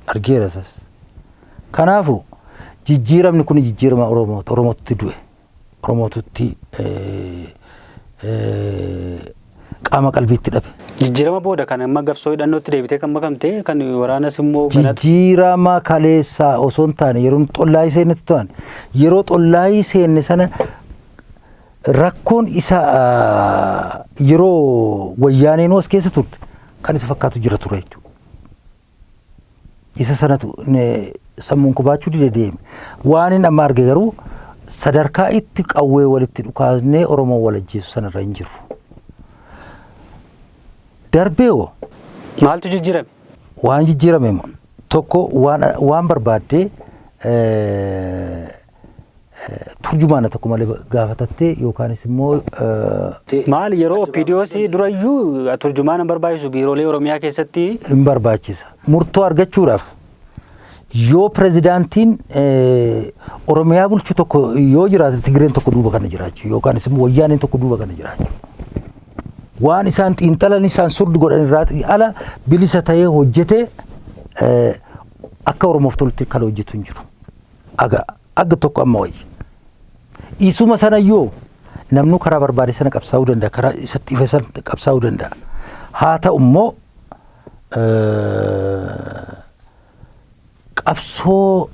Argeera isas. Kanaafuu jijjiiramni kun jijjiirama Oromoo Oromootti du'e. Oromootutti qaama qalbiitti dhabe. Jijjiirama booda kan amma qabsoo hidhannootti deebitee kan makamte kan waraanas immoo Jijjiirama kaleessaa osoo hin taane yeroo xollaayii seennetti ta'an, yeroo xollaayii seenne sana rakkoon isa yeroo wayyaaneen as keessa turte kan isa fakkaatu jira ture jechuudha. Isa sanatu sammuun koo baachuu dide deeme. Waan inni amma arge garuu sadarkaa itti qawwee walitti dhukaasnee Oromoo wal ajjeesu sanarra hin jiru. Darbee hoo? Maaltu jijjiirame? Waan jijjiirame tokko waan barbaaddee turjumaana tokko malee gaafatattee yookaanis immoo. Maal yeroo OPDOs durayyuu turjumaana barbaachisu biiroolee Oromiyaa keessatti? Hin barbaachisa. Murtoo argachuudhaaf yoo pirezidaantiin Oromiyaa bulchu tokko yoo jiraate Tigireen tokko duuba kana jiraachuu yookaanis immoo wayyaaneen tokko duuba kana jiraachuu. Waan isaan xiinxalan isaan surdi godhan irraa ala bilisa ta'ee hojjetee akka Oromoof tolutti kan hojjetu hin jiru. Aga tokko amma wayya. Isuma sanayyoo namnu karaa barbaade sana qabsaa'uu danda'a. Karaa isatti ife sana qabsaa'uu danda'a. Haa ta'u immoo qabsoo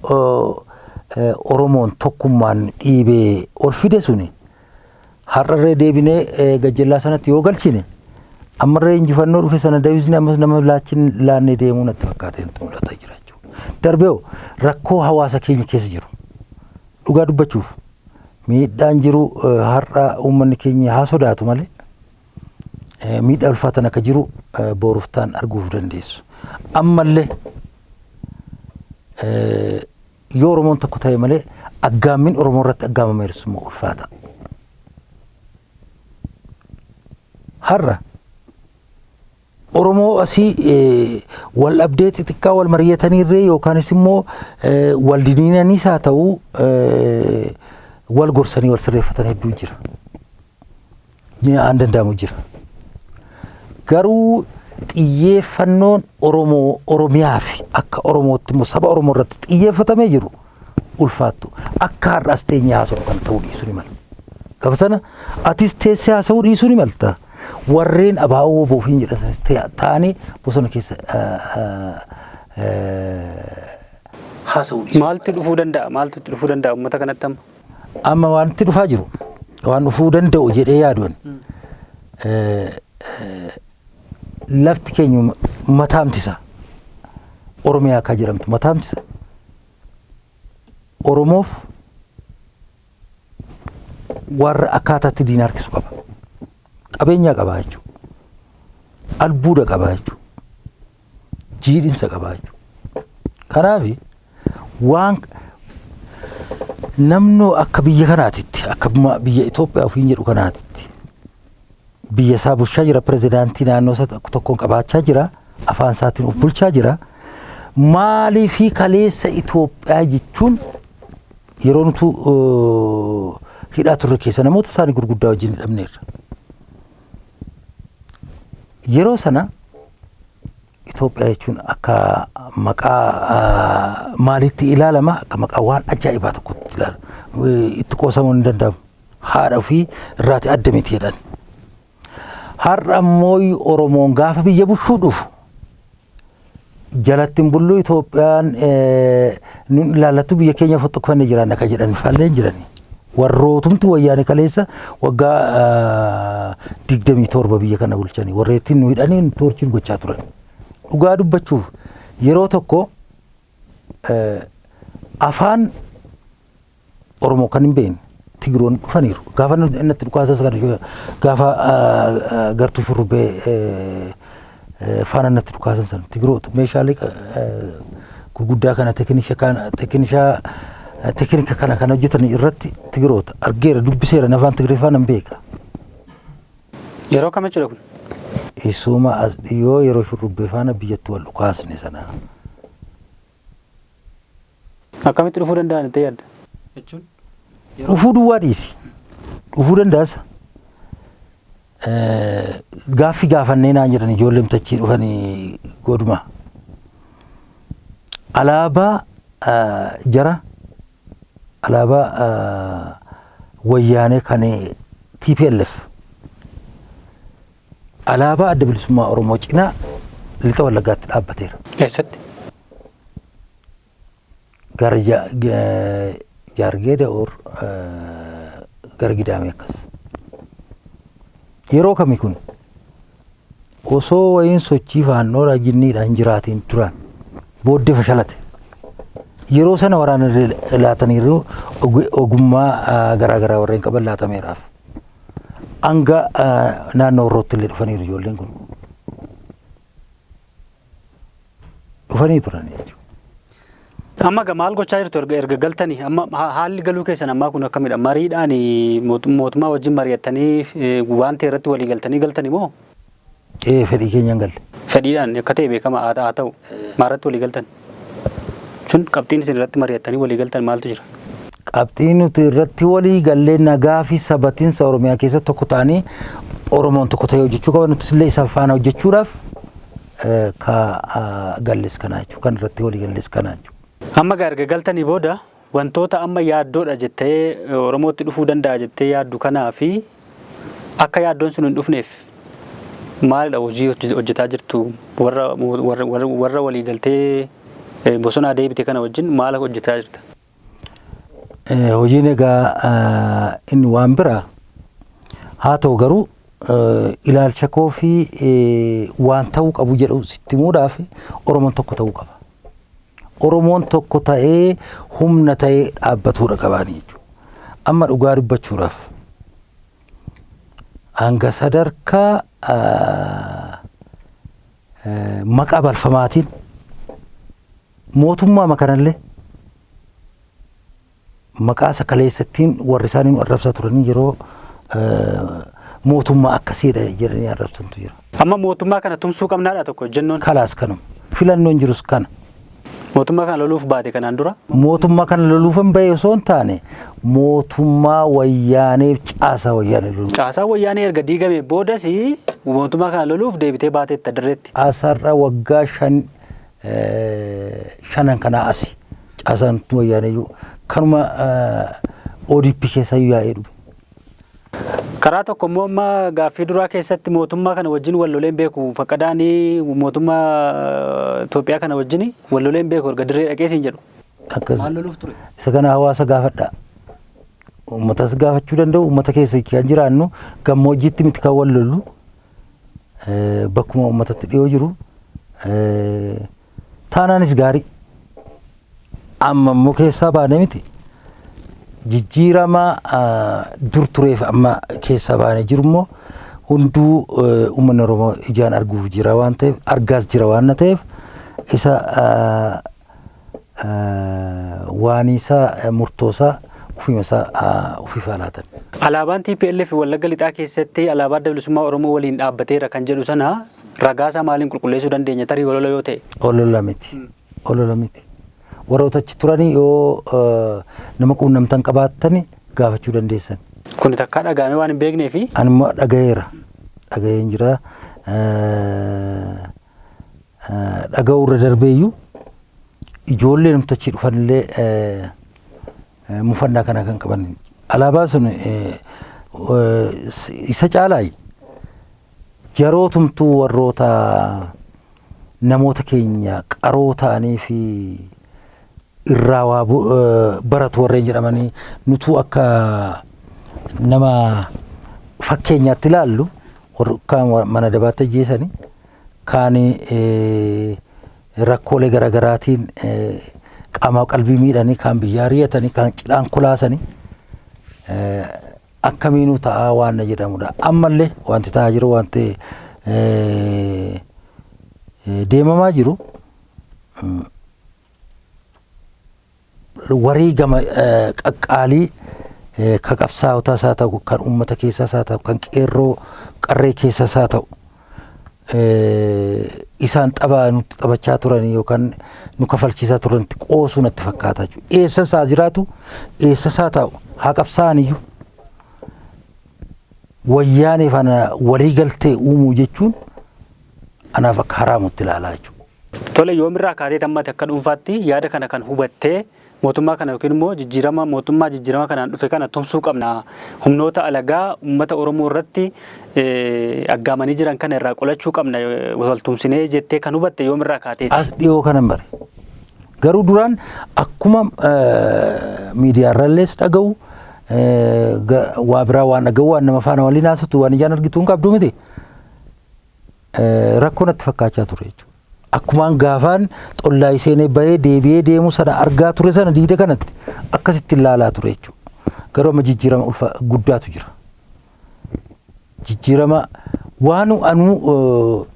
Oromoon tokkummaan dhiibee ol fide suni har'arree deebinee gajjallaa sanatti yoo galchine ammarree injifannoo dhufe sana deebisnee ammas nama laachin laannee deemuu natti fakkaateen mul'ataa jira jechuudha. Darbee rakkoo hawaasa keenya keessa jiru dhugaa dubbachuuf miidhaan jiru har'a uummanni keenya haa sodaatu malee miidhaa ulfaatan akka jiru booruftaan arguuf dandeessu. Ammallee yoo Oromoon tokko ta'e malee aggaammiin Oromoo irratti aggaamameerus immoo ulfaata. Har'a Oromoo asii wal dhabdee xixiqqaa wal mari'ataniirree yookaanis immoo wal diniinaniis haa ta'u wal gorsanii wal sirreeffatan hedduu jira. Aan danda'amu jira. Garuu xiyyeeffannoon Oromoo Oromiyaa fi akka Oromootti immoo saba Oromoo irratti xiyyeeffatamee jiru ulfaattu. Akka har'as teenyee haasa'u kan ta'uu dhiisuu ni mala. Gaafa sana atis teessee haasa'uu dhiisuu ni malta. Warreen abaa'oo boofiin jedhan sanas ta'anii bosona keessa haasa'uu dhiisuu. Maaltu dhufuu danda'a? Maaltu itti dhufuu danda'a uummata kanatti amma? Amma waan itti dhufaa jiru waan dhufuu danda'u jedhee yaaduun lafti keenya mataamtisa. Oromiyaa akka jedhamtu mataamtisa. Oromoof warra akkaataatti diina harkisu qaba. Qabeenyaa qaba jechuudha. Albuuda qaba jechuudha. Jiidhinsa qaba jechuudha. Kanaaf waan namnoo akka biyya kanaatitti akka biyya Itoophiyaa ofiin jedhu kanaatitti biyya isaa bulchaa jira pirezidaantii naannoo isaa tokkoon qabaachaa jira afaan isaatiin of bulchaa jira. Maalii fi kaleessa Itoophiyaa jechuun yeroo nutu hidhaa turre keessa namoota isaanii gurguddaa wajjin hidhamneerra. Yeroo sana Itoophiyaa jechuun akka maqaa maalitti ilaalama akka maqaa waan ajaa'ibaa tokkotti ilaalama. Itti qoosamuu hin danda'amu. Haadha ofii irraati adda miti jedhan. Har'a ammoo Oromoon gaafa biyya bulchuu dhufu jalatti hin bullu Itoophiyaan nun ilaallattu biyya keenya fottoqfannee jiraanna akka jedhan faalleen jirani. Warrootumti wayyaane kaleessa waggaa 27 biyya kana bulchanii warreettiin nu hidhanii nu toorchiin gochaa turan. Dhugaa dubbachuuf yeroo tokko afaan Oromoo kan hin beekne Tigiroon dhufaniiru. Gaafa innatti dhukaasas kan gaafa gartuu shurrubbee faana natti dhukaasan sana Tigiroota meeshaalee gurguddaa kana tekinishaa tekinika kana kan hojjetan irratti Tigiroota argeera dubbiseera afaan Tigreeffaa nan beeka. Yeroo kam jechuudha kun? Isuma as dhiyoo yeroo shurrubbee faana biyyatti wal dhukaasne sana. Akkamitti dhufuu danda'an itti yaadda? Jechuun Dhufuu duwwaa dhiisi. Dhufuu danda'as. Gaaffii gaafannee naan jedhan ijoolleen tachii dhufanii goduma. Alaabaa jara alaabaa wayyaanee kan TPLF alaabaa adda bilisummaa Oromoo cinaa lixa Wallaggaatti dhaabbateera. Eessatti? Gara Jaargeeda or gara Gidaamii akkas. Yeroo kami kun osoo wayiin sochii faannoo raajinniidhaan jiraatiin turan booddee fashalate. Yeroo sana waraana laataniiru ogummaa garaa garaa warreen qaban laatameeraaf. Hanga naannoo Horrootti illee dhufaniiru ijoolleen kun. Dhufanii turan jechuudha. Amma maal gochaa jirtu erga galtanii amma haalli galuu keessan ammaa kun akkamidha? Mariidhaan mootummaa wajjin mari'attanii waan ta'e irratti walii galtanii galtanii moo? Ee, fedhii keenyaan galle. Fedhiidhaan akka ta'e beekama haa ta'u maalirratti walii galtan? Sun qabxiin isin irratti mari'attanii walii galtan maaltu jira? Qabxiin nuti irratti walii gallee nagaa fi sabatiinsa Oromiyaa keessatti tokko ta'anii Oromoon tokko ta'ee hojjechuu qaba. Nutis illee isaan faana hojjechuudhaaf ka galles kanaa jechuudha. Kan irratti walii galles kanaa jechuudha. Amma erga galtanii booda wantoota amma yaaddoodha jettee Oromootti dhufuu danda'a jettee yaaddu kanaa fi akka yaaddoon sun hin dhufneef maalidha hojii hojjetaa jirtu? Warra walii galtee bosonaa deebite kana wajjin maal hojjetaa jirta? Hojiin egaa inni waan biraa haa ta'u, garuu ilaalcha koo fi waan ta'uu qabu jedhu sitti himuudhaaf Oromoon tokko ta'uu qaba. Oromoon tokko ta'ee humna ta'ee dhaabbatuudha qabaanii jechuudha. Amma dhugaa dubbachuudhaaf hanga sadarkaa maqaa balfamaatiin mootummaa kanallee maqaa sakaleessattiin warri isaanii nu arrabsaa turanii yeroo mootummaa akkasiidha jedhanii arrabsantu jira. Amma mootummaa kana tumsuu qabnaadha tokko jennoon. Kalaas kanuma. Filannoon jirus kana. Mootummaa kana loluuf baate kanaan dura. Mootummaa kana loluufan bahee osoo hin taane, mootummaa wayyaaneef caasaa wayyaanee loluuf. Caasaa wayyaanee erga diigame boodas mootummaa kana loluuf deebitee baateetta dirreetti. Caasaarraa waggaa 5 shanan kanaa asi caasaan wayyaanee kanuma ODP keessaa yaa'ee dhufe. Karaa tokko immoo amma gaaffii duraa keessatti mootummaa kana wajjin wal loleen beeku, faqqadaanii mootummaa Itoophiyaa kana wajjin wal loleen beeku erga dirree dhaqee siin jedhu. Akkas. Maal loluuf ture? Isa kana hawaasa gaafadha. Uummatas gaafachuu danda'u. Uummata keessa kan jiraannu gammoojjiitti miti kan wal lollu, bakkuma uummatatti dhiyoo jiru taanaanis gaarii. Amma immoo keessaa baane miti. Jijjiirama dur tureef amma keessaa baane jiru immoo hunduu uummanni Oromoo ijaan arguuf jira waan ta'eef, argaas jira waan ta'eef, isa waan isaa murtoosaa ofiima isaa ofiif laatan. Alaabaan TPLF Wallagga Lixaa keessatti alaabaa Adda Bilisummaa Oromoo waliin dhaabbateera kan jedhu sana ragaasaa maaliin qulqulleessuu dandeenya, tarii olola yoo ta'e? Olola miti. Olola miti. Warroota achi turanii yoo nama quunnamtan qabaattani gaafachuu dandeessan. Kun takkaa dhagaamee waan hin beeknee fi. Ani immoo dhagayeera. Dhagaheen jira. Dhaga'uu irra darbeeyyuu ijoollee namtichi achi dhufanillee mufannaa kana kan qaban. Alaabaa sun isa caalaayi. Jarootumtuu warroota namoota keenya qaroo ta'anii fi irraa waa baratu warreen jedhamanii nutuu akka nama fakkeenyaatti ilaallu kaan mana dabaatti ajjeesanii, kaan rakkoolee garaagaraatiin qaama qalbii miidhanii, kaan biyyaa ari'atanii, kaan cidhaan kolaasanii akkamiinuu ta'aa waan na jedhamudha. Ammallee wanti ta'aa jiru, wanti deemamaa jiru, wareegama qaqqaalii ka qabsaa'otaas haa ta'u, kan uummata keessaas haa ta'u, kan qeerroo qarree keessaas haa ta'u, isaan tapha nutti taphachaa turanii yookaan nu kafalchiisaa turanitti qoosuu natti fakkaata jechuudha. Eessas haa jiraatu, eessas haa ta'u, haa qabsaa'an iyyuu wayyaanee faana walii galtee uumuu jechuun anaaf akka haraamutti ilaalaa jechuudha. Tole, yoomirraa kaatee tammate akka dhuunfaatti yaada kana kan hubattee mootummaa kana yookiin immoo jijjiirama mootummaa jijjiirama kanaan dhufe kana tumsuu qabna, humnoota alagaa uummata Oromoo irratti aggaamanii jiran kana irraa qolachuu qabna, wal tumsinee jettee kan hubatte yoomirraa kaateeti? As dhiyoo kanan bare. Garuu duraan akkuma miidiyaarrallees dhaga'u, waa biraa waan dhaga'u, waan nama faana waliin haasatu, waan ijaan argitu hin qabdu miti. Rakkoo natti fakkaachaa ture jechuudha. Akkumaan gaafaan xollaa seenee bahee deebi'ee deemu sana argaa ture sana diida kanatti akkasitti ilaalaa ture jechuudha. Garuu amma jijjiirama ulfa guddaatu jira. Jijjiirama waan anuu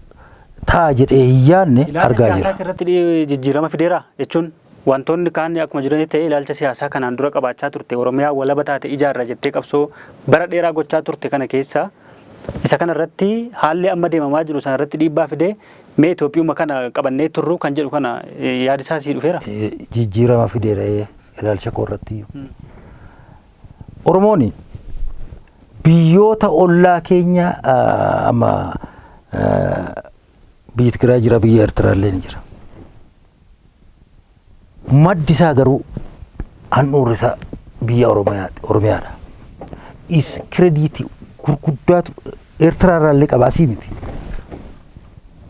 ta'a jedhee hin yaadne argaa jira. Siyaasaa irratti jijjiirama fideera jechuun wantoonni kaan akkuma jiranii ta'e, ilaalcha siyaasaa kanaan dura qabaachaa turte, Oromiyaa walaba taate ijaarra jettee qabsoo bara dheeraa gochaa turte kana keessa, isa kana irratti haalli amma deemamaa jiru sana irratti dhiibbaa fidee, mee Itoophiyuma kana qabannee turru kan jedhu kana yaadi isaa sii dhufeera? Jijjiirama fideera ilaalcha koo irratti iyyuu. Oromoon biyya Biyyoota ollaa keenya amma biyyi Tigraay jira, biyya Eertiraallee ni jira. Maddi isaa garuu handhuurri isaa biyya Oromiyaadha. Is credit gurguddaatu Eertiraa irraallee qaba, asii miti.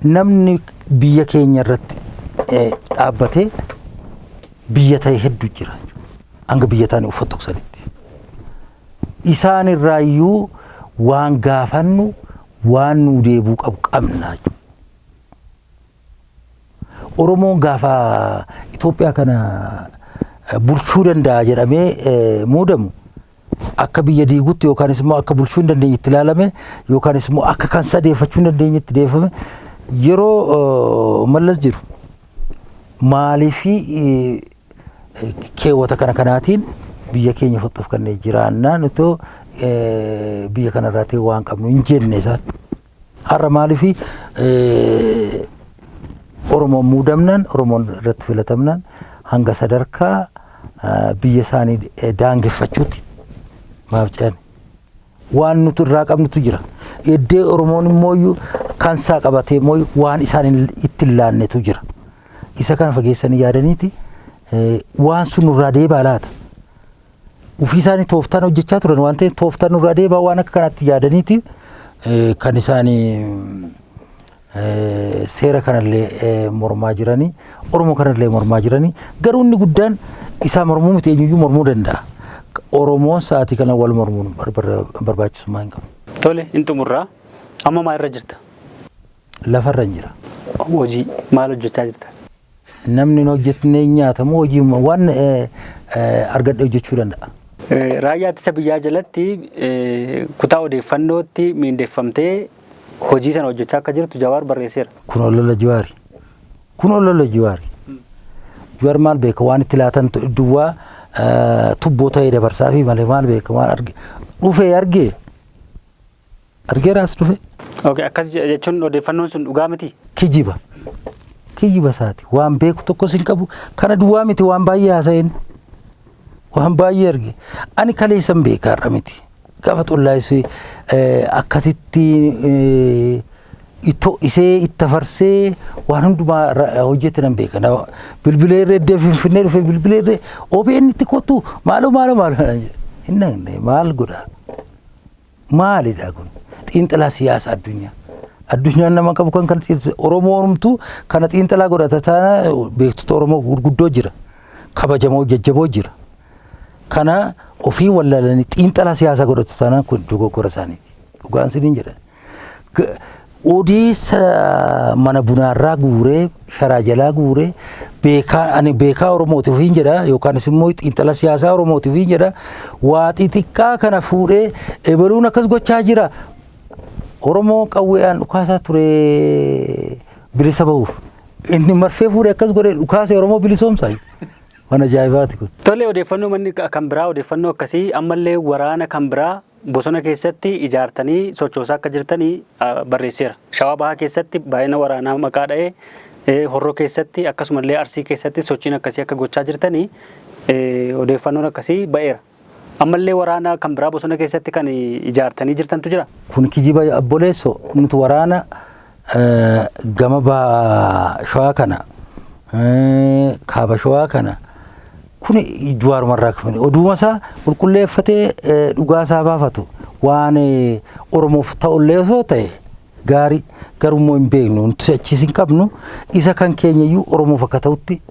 Namni biyya keenya irratti dhaabbatee biyya ta'e hedduu jira. Hanga biyya taane uffata tuqsanitti. Isaan irraayyuu waan gaafannu, waan nuu deebuu qabu qabna jechuudha. Oromoon gaafa Itoophiyaa kana bulchuu danda'a jedhamee muudamu akka biyya diigutti yookaanis immoo akka bulchuu hin dandeenyetti ilaalame, yookaanis immoo akka kan sadeeffachuu hin dandeenyetti deeffame. Yeroo Mallas jiru maaliifi keewwata kana kanaatiin biyya keenya foxxofkannee jiraannaan itoo biyya kanarraa ta'e waan qabnu hin jenne isaan. Har'a maaliifi Oromoon muudamnaan, Oromoon irratti filatamnaan hanga sadarkaa biyya isaanii daangeffachuutti maaf ce'an? Waan nuti irraa qabnutu jira. Iddee Oromoon immoo kansaa qabatee immoo waan isaan itti hin laannetu jira. Isa kana fageessanii yaadaniiti waan sun nurraa deebaa laata? Ofii isaanii tooftaan hojjechaa turan waan ta'eef, tooftaan nurraa deebaa waan akka kanaatti yaadaniiti kan isaanii seera kanallee mormaa jiranii, Oromoo kanallee mormaa jiranii. Garuu inni guddaan isaa mormuu miti, eenyuyyuu mormuu danda'a. Oromoon sa'aatii kana wal mormuun barbaachisummaa hin qabu. Tole, hin xumurraa. Amma maal irra jirta? Lafarra hin jira. Hojii maal hojjechaa jirta? Namni hin hojjetne nyaatamu, hojii waan argadhe hojjechuu danda'a. Raayyaa ittisa biyyaa jalatti kutaa odeeffannootti miindeeffamtee hojii sana hojjechaa akka jirtu Jawaar barreesseera. Kun olola Jawaari. Kun olola Jawaari. Jawaar maal beeka? Waan itti laatan duwwaa tubboo ta'ee dabarsaa fi malee maal beeka? Maal arge? Dhufee argee, argeeraas dhufe. Okay, akkas jechuun odeeffannoon sun dhugaa miti? Kijiba. Kijiba isaati. Waan beeku tokkos hin qabu. Kana duwwaa miti, waan baay'ee haasa'een. Waan baay'ee arge. Ani kaleessan beeka, har'a miti. Gaafa xollaayisee akkasitti ittoo isee itti farsee waan hundumaa hojjete nan beeka. Bilbilee irra iddoo Finfinnee dhufe, bilbilee irra OBN itti kottu, maaloo maaloo maaloo hin dhaqne. Maal godha? Maalidha kun? Xiinxalaa siyaasa addunyaa. Addunyaan nama qabu kan Oromoo Oromtuu kana xiinxalaa godhata taana, beektota Oromoo gurguddoo jira. Kabajamoo jajjaboo jira. Kana ofii wallaalanii xiinxalaa siyaasaa godhatu taanaan kun dogoggora isaaniiti. Dhugaan siniin jedhan. Odeessa mana bunaarraa guuree, sharaa jalaa guuree, beekaa ani beekaa Oromooti ofiin jedha yookaanis immoo xiinxala siyaasaa Oromooti ofiin jedha, waa xixiqqaa kana fuudhee ebaluun akkas gochaa jira. Oromoo qawweedhaan dhukaasaa ture bilisa bahuuf. Inni marfee fuudhee akkas godhee dhukaasee Oromoo bilisoomsaa. Waan ajaa'ibaati kun. Tole, odeeffannoo manni kan biraa, odeeffannoo akkasii ammallee waraana kan biraa bosona keessatti ijaartanii sochoosaa akka jirtanii barreesseera. Shawaa Bahaa keessatti baay'ina waraanaa maqaa dha'ee, Horroo keessatti akkasumallee Arsii keessatti sochiin akkasii akka gochaa jirtanii odeeffannoon akkasii ba'eera. Ammallee waraana kan biraa bosona keessatti kan ijaartanii jirtantu jira. Kun kijiba obboleessoo. Nuti waraana gama Shawaa kana, kaaba Shawaa kana, kun Jawaarumarraa kafane oduuma isaa qulqulleeffatee dhugaa isaa baafatu waan Oromoof ta'ullee osoo ta'e gaarii, garuu hin beeknu, nuti achiis hin qabnu. Isa kan keenya iyyuu Oromoof akka ta'utti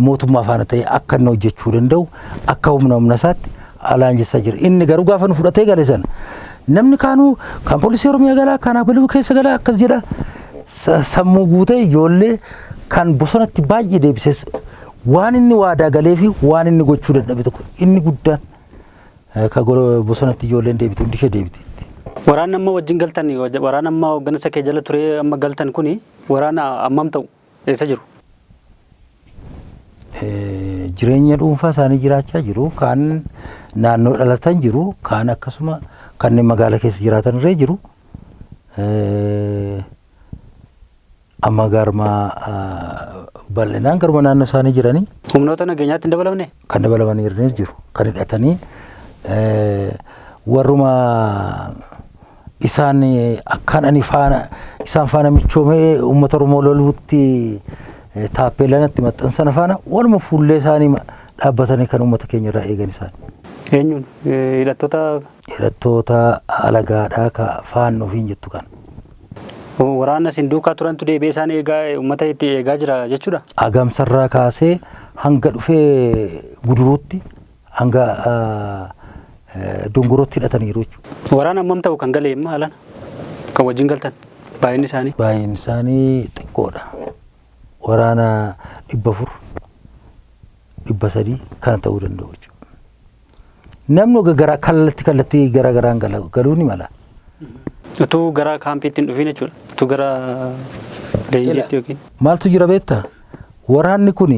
mootummaa faana ta'e akka inni hojjechuu danda'u akka humna humna isaatti alaanjessaa jira. Inni garuu gaafa nu fudhatee gale sana namni kaanuu kan poolisii Oromiyaa galaa, kan abaluu keessa galaa akkas jedha, sammuu guutee ijoollee kan bosonatti baay'ee deebises. Waan inni waadaa galee fi waan inni gochuu dadhabe tokko inni guddaan ka bosonatti ijoolleen deebitu hundi ishee deebiteetti. Waraanni amma wajjin galtan, waraana amma hooggansa kee jala turee amma galtan kuni waraana ammam ta'u? Eessa jiru? Jireenya dhuunfaa isaanii jiraachaa jiru. Kaan naannoo dhalatan jiru. Kaan akkasuma kanneen magaala keessa jiraatan irree jiru. Amma garma bal'inaan garuma naannoo isaanii jiranii. Humnoota nageenyaatti hin dabalamne? Kan dabalamanii jiranis jiru. Kan hidhatanii Warruma isaan akkaan ani faana isaan faana michoomee uummata Oromoo loluutti taappeellaa natti maxxansan faana waluma fuullee isaanii dhaabbatanii kan uummata keenya irraa eegan isaan. Eenyuun? Hidhattoota? Hidhattoota alagaadhaa ka faannoo ofiin jettu kana. Waraana isin duukaa turantu deebi'ee isaan eegaa, uummata itti eegaa jira jechuudha? Agamsarraa kaasee hanga dhufee Guduruutti, hanga Dongorootti hidhataniiru jechuudha. Waraana hammam ta'u kan galee amma haalaan? Kan wajjin galtan baay'inni isaanii? Baay'inni isaanii xiqqoodha. Waraana 400, 300 kana ta'uu danda'u jechuudha. Namni gara kallattii kallattii gara garaan galuu ni mala. Utuu gara kaampiitti hin dhufiin jechuudha. Utuu gara leenjiitti yookiin. Maaltu jira beektaa? Waraanni kun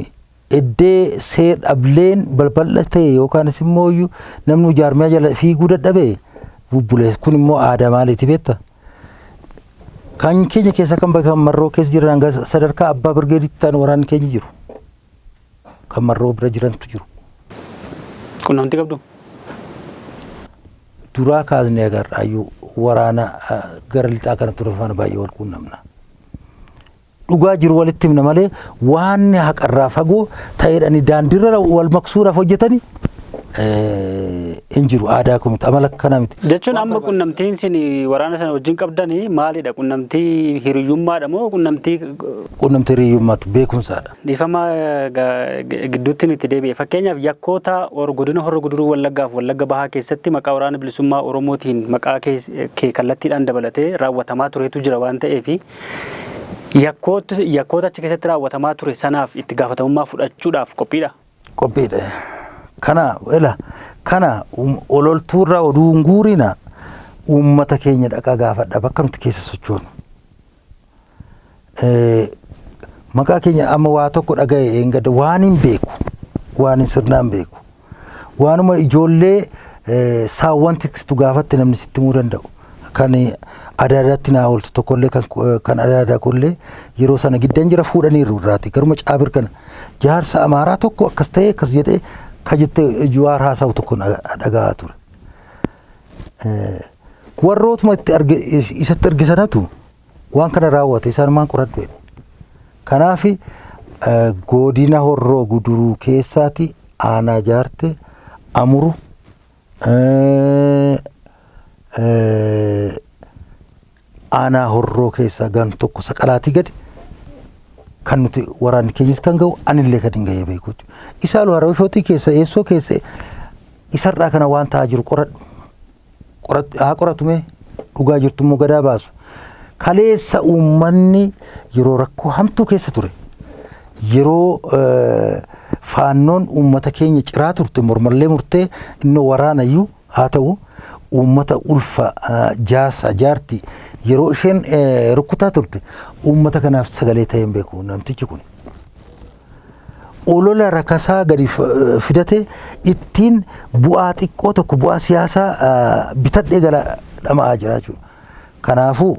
eddee seer dhableen balbal'a ta'e yookaanis immoo iyyuu namni jaarmiyaa jala fiiguu dadhabee bubbulee, kun immoo aadaa maaliiti beektaa? Kan keenya keessa kan bakka Marroo keessa jiran hanga sadarkaa abbaa birgeeditti ta'an waraanni keenya jiru. Kan Marroo bira jirantu jiru. Qunnamtii qabdu? Duraa kaasnee agarraayyuu waraana gara lixaa kana ture faana baay'ee wal quunnamna. Dhugaa jiru walitti himna malee waan haqarraa fagoo ta'eedhaan daandiirra wal maqsuudhaaf hojjetanii hin jiru, aadaa kun miti, amala akkanaa miti. Jechuun amma qunnamtiin isin waraana sana wajjin qabdanii maalidha? Qunnamtii hiriyyummaadha moo qunnamtii? Qunnamtii hiriyyummaatu beekumsaadha. Dhiifama, gidduutti itti deebi'e. Fakkeenyaaf yakkoota godina Horro Guduruu Wallaggaaf Wallagga Bahaa keessatti maqaa Waraana Bilisummaa Oromootiin maqaa kee kallattiidhaan dabalatee raawwatamaa turetu jira waan ta'eef, yakkoota achi keessatti raawwatamaa ture sanaaf itti gaafatamummaa fudhachuudhaaf qophiidha. Qophiidha. Kana ila kana ololtuurraa oduu hin guurina, uummata keenya dhaqaa gaafadha bakka nuti keessa sochoonu. Maqaa keenya amma waa tokko dhaga'e eengada waan hin beeku, waan hin sirnaan beeku, waanuma ijoollee saawwan tiksitu gaafatte namni sitti himuu danda'u. Kan adaadaatti naa ooltu tokkollee kan adaadaa kollee yeroo sana giddan jira fuudhaniiru irraati garuma caabir kana jaarsa Amaaraa tokko akkas ta'e akkas jedhee ka jettee Jawaar haasa'u tokko dhaga'aa ture. Warrootuma itti isatti ergisanatu waan kana raawwate, isaan maan qoradhu jedhe. Kanaaf godina Horroo Guduruu keessaati aanaa Jaarte, Amuru, aanaa Horroo keessaa gan tokko Saqalaatii gadi kan nuti waraanni keenyas kan ga'u anillee kan hin ga'ee beeku. Isaa Harooshootii keessa eessoo keessa isarraa kana waan ta'aa jiru qoradhu. Haa qoratume, dhugaa jirtu immoo gadaa baasu. Kaleessa uummanni yeroo rakkoo hamtuu keessa ture. Yeroo faannoon uummata keenya ciraa turte, mormallee murtee, innoo waraanayyuu haa ta'u, uummata ulfa, jaarsa, jaartii yeroo isheen rukkutaa turte uummata kanaaf sagalee ta'ee hin beeku namtichi kun. Olola rakasaa gadi fidate ittiin bu'aa xiqqoo tokko, bu'aa siyaasaa bitadhee gala dhama'aa jira jechuudha. Kanaafuu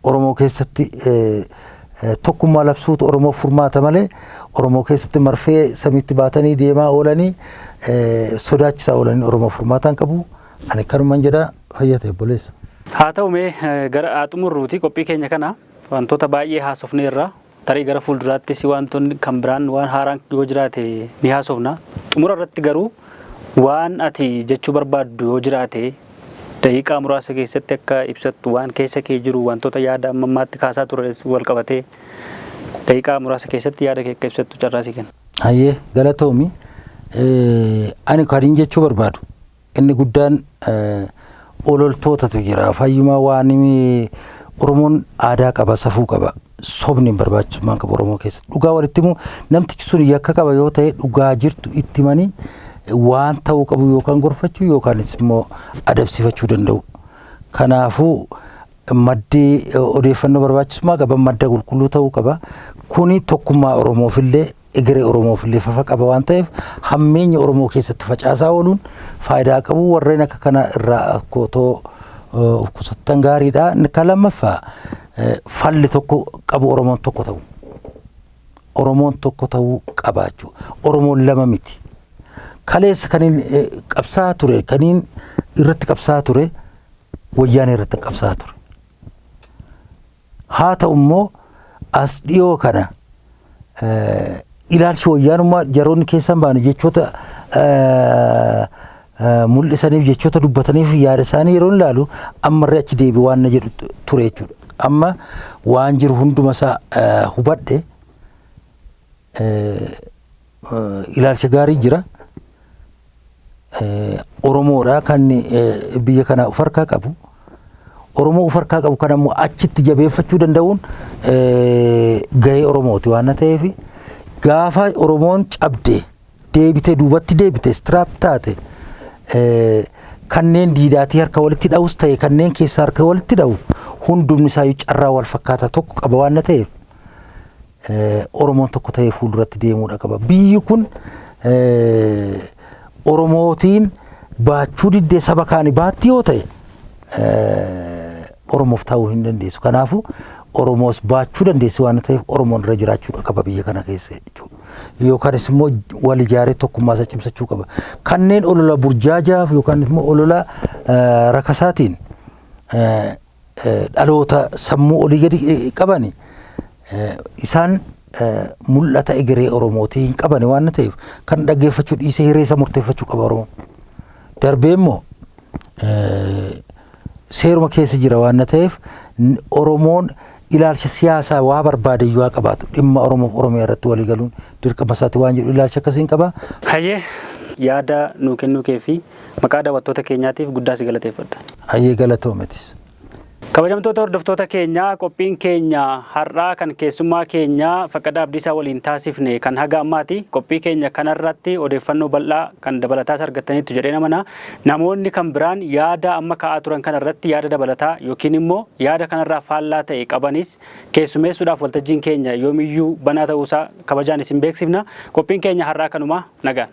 Oromoo keessatti tokkummaa labsuutu Oromoof furmaata malee Oromoo keessatti marfee samiitti baatanii deemaa oolanii sodaachisaa oolanii Oromoof furmaata hin qabu. Ani kanuman jedha, fayyaa ta'e obboleessa. Haa ta'u, mee gara xumurruuti qophii keenya kana wantoota baay'ee haasofneerra. Tarii gara fuulduraattis wantoonni kan biraan waan haaraan yoo jiraate ni haasofna. Xumura irratti garuu waan ati jechuu barbaaddu yoo jiraate daqiiqaa muraasa keessatti akka ibsattu, waan keessa kee jiru, wantoota yaada amma ammaatti kaasaa ture wal qabatee daqiiqaa muraasa keessatti yaada kee akka ibsattu carraa sii kenna. Hayyee, galatoomi. Ani kan hin jechuu barbaadu inni guddaan ololtootatu jira. Fayyumaa waan Oromoon aadaa qaba, safuu qaba. Sobni hin barbaachisummaan qaba Oromoo keessatti. Dhugaa walitti himuu, namtichi sun yakka qaba yoo ta'e dhugaa jirtu itti himanii waan ta'uu qabu yookaan gorfachuu yookaanis immoo adabsifachuu danda'u. Kanaafuu maddi odeeffannoo barbaachisummaa qaba, madda qulqulluu ta'uu qaba. Kuni tokkummaa Oromoofillee egeree Oromoofillee fafa qaba waan ta'eef hammeenya Oromoo keessatti facaasaa ooluun faayidaa qabu, warreen akka kana irraa akkotoo of qusattan gaariidha. Kan lammaffaa, falli tokko qabu Oromoon tokko ta'u. Oromoon tokko ta'uu qaba jechuudha. Oromoon lama miti. Kaleessa kaniin qabsaa ture, kaniin irratti qabsaa ture, Wayyaanee irratti qabsaa ture. Haa ta'u immoo as dhiyoo kana ilaalchi wayyaanummaa jaroonni keessan baane jechoota mul'isaniif, jechoota dubbataniif, yaada isaanii yeroo ilaalu ammarree achi deebi waan na jedhu ture jechuudha. Amma waan jiru hunduma isaa hubadhe, ilaalcha gaarii jira. Oromoodha kan biyya kana of harkaa qabu. Oromoo of harkaa qabu kan ammoo achitti jabeeffachuu danda'uun gahee Oromooti waan ta'eef, gaafa Oromoon cabde deebitee duubatti deebite istiraap taate, kanneen diidaatii harka walitti dha'us ta'e kanneen keessaa harka walitti dha'u hundumni isaayyuu carraa wal fakkaataa tokko qaba waan ta'eef, Oromoon tokko ta'ee fuulduratti deemuudha qaba. Biyyi kun Oromootiin baachuu diddee saba kaanii baatti yoo ta'e, Oromoof ta'uu hin dandeessu. Kanaafuu Oromoos baachuu dandeessu waan ta'eef, Oromoon irra jiraachuu qaba biyya kana keessa jechuudha. Yookaanis immoo wal ijaaree tokkummaa isaa cimsachuu qaba. Kanneen olola burjaajaaf yookaan immoo olola rakasaatiin dhaloota sammuu olii gadi qabani, isaan mul'ata egeree Oromootii hin qabani waan ta'eef, kan dhaggeeffachuu dhiisee hiree isa murteeffachuu qaba Oromoon. Darbee immoo seeruma keessa jira waan ta'eef, Oromoon ilaalcha siyaasaa waa barbaade iyyuu haa qabaatu, dhimma Oromoof Oromiyaa irratti walii galuun dirqama isaati waan jedhu ilaalcha akkasiin qaba. Hayyee, yaada nuu kennuu kee fi maqaa daawwattoota keenyaatiif guddaa si galateeffadha. Hayyee, galatoometis. Kabajamtoota hordoftoota keenyaa, qophiin keenya har'aa kan keessummaa keenyaa Faqqadaa Abdiisaa waliin taasifne kan haga ammaati. Qophii keenya kanarratti odeeffannoo bal'aa kan dabalataas argattaniittu jedhee namana. Namoonni kan biraan yaada amma ka'aa turan kanarratti yaada dabalataa yookiin immoo yaada kanarraa faallaa ta'e qabanis keessumeessuudhaaf waltajjiin keenya yoomiyyuu banaa ta'uusaa kabajaan isin beeksifna. Qophiin keenya har'aa kanuma, nagaan.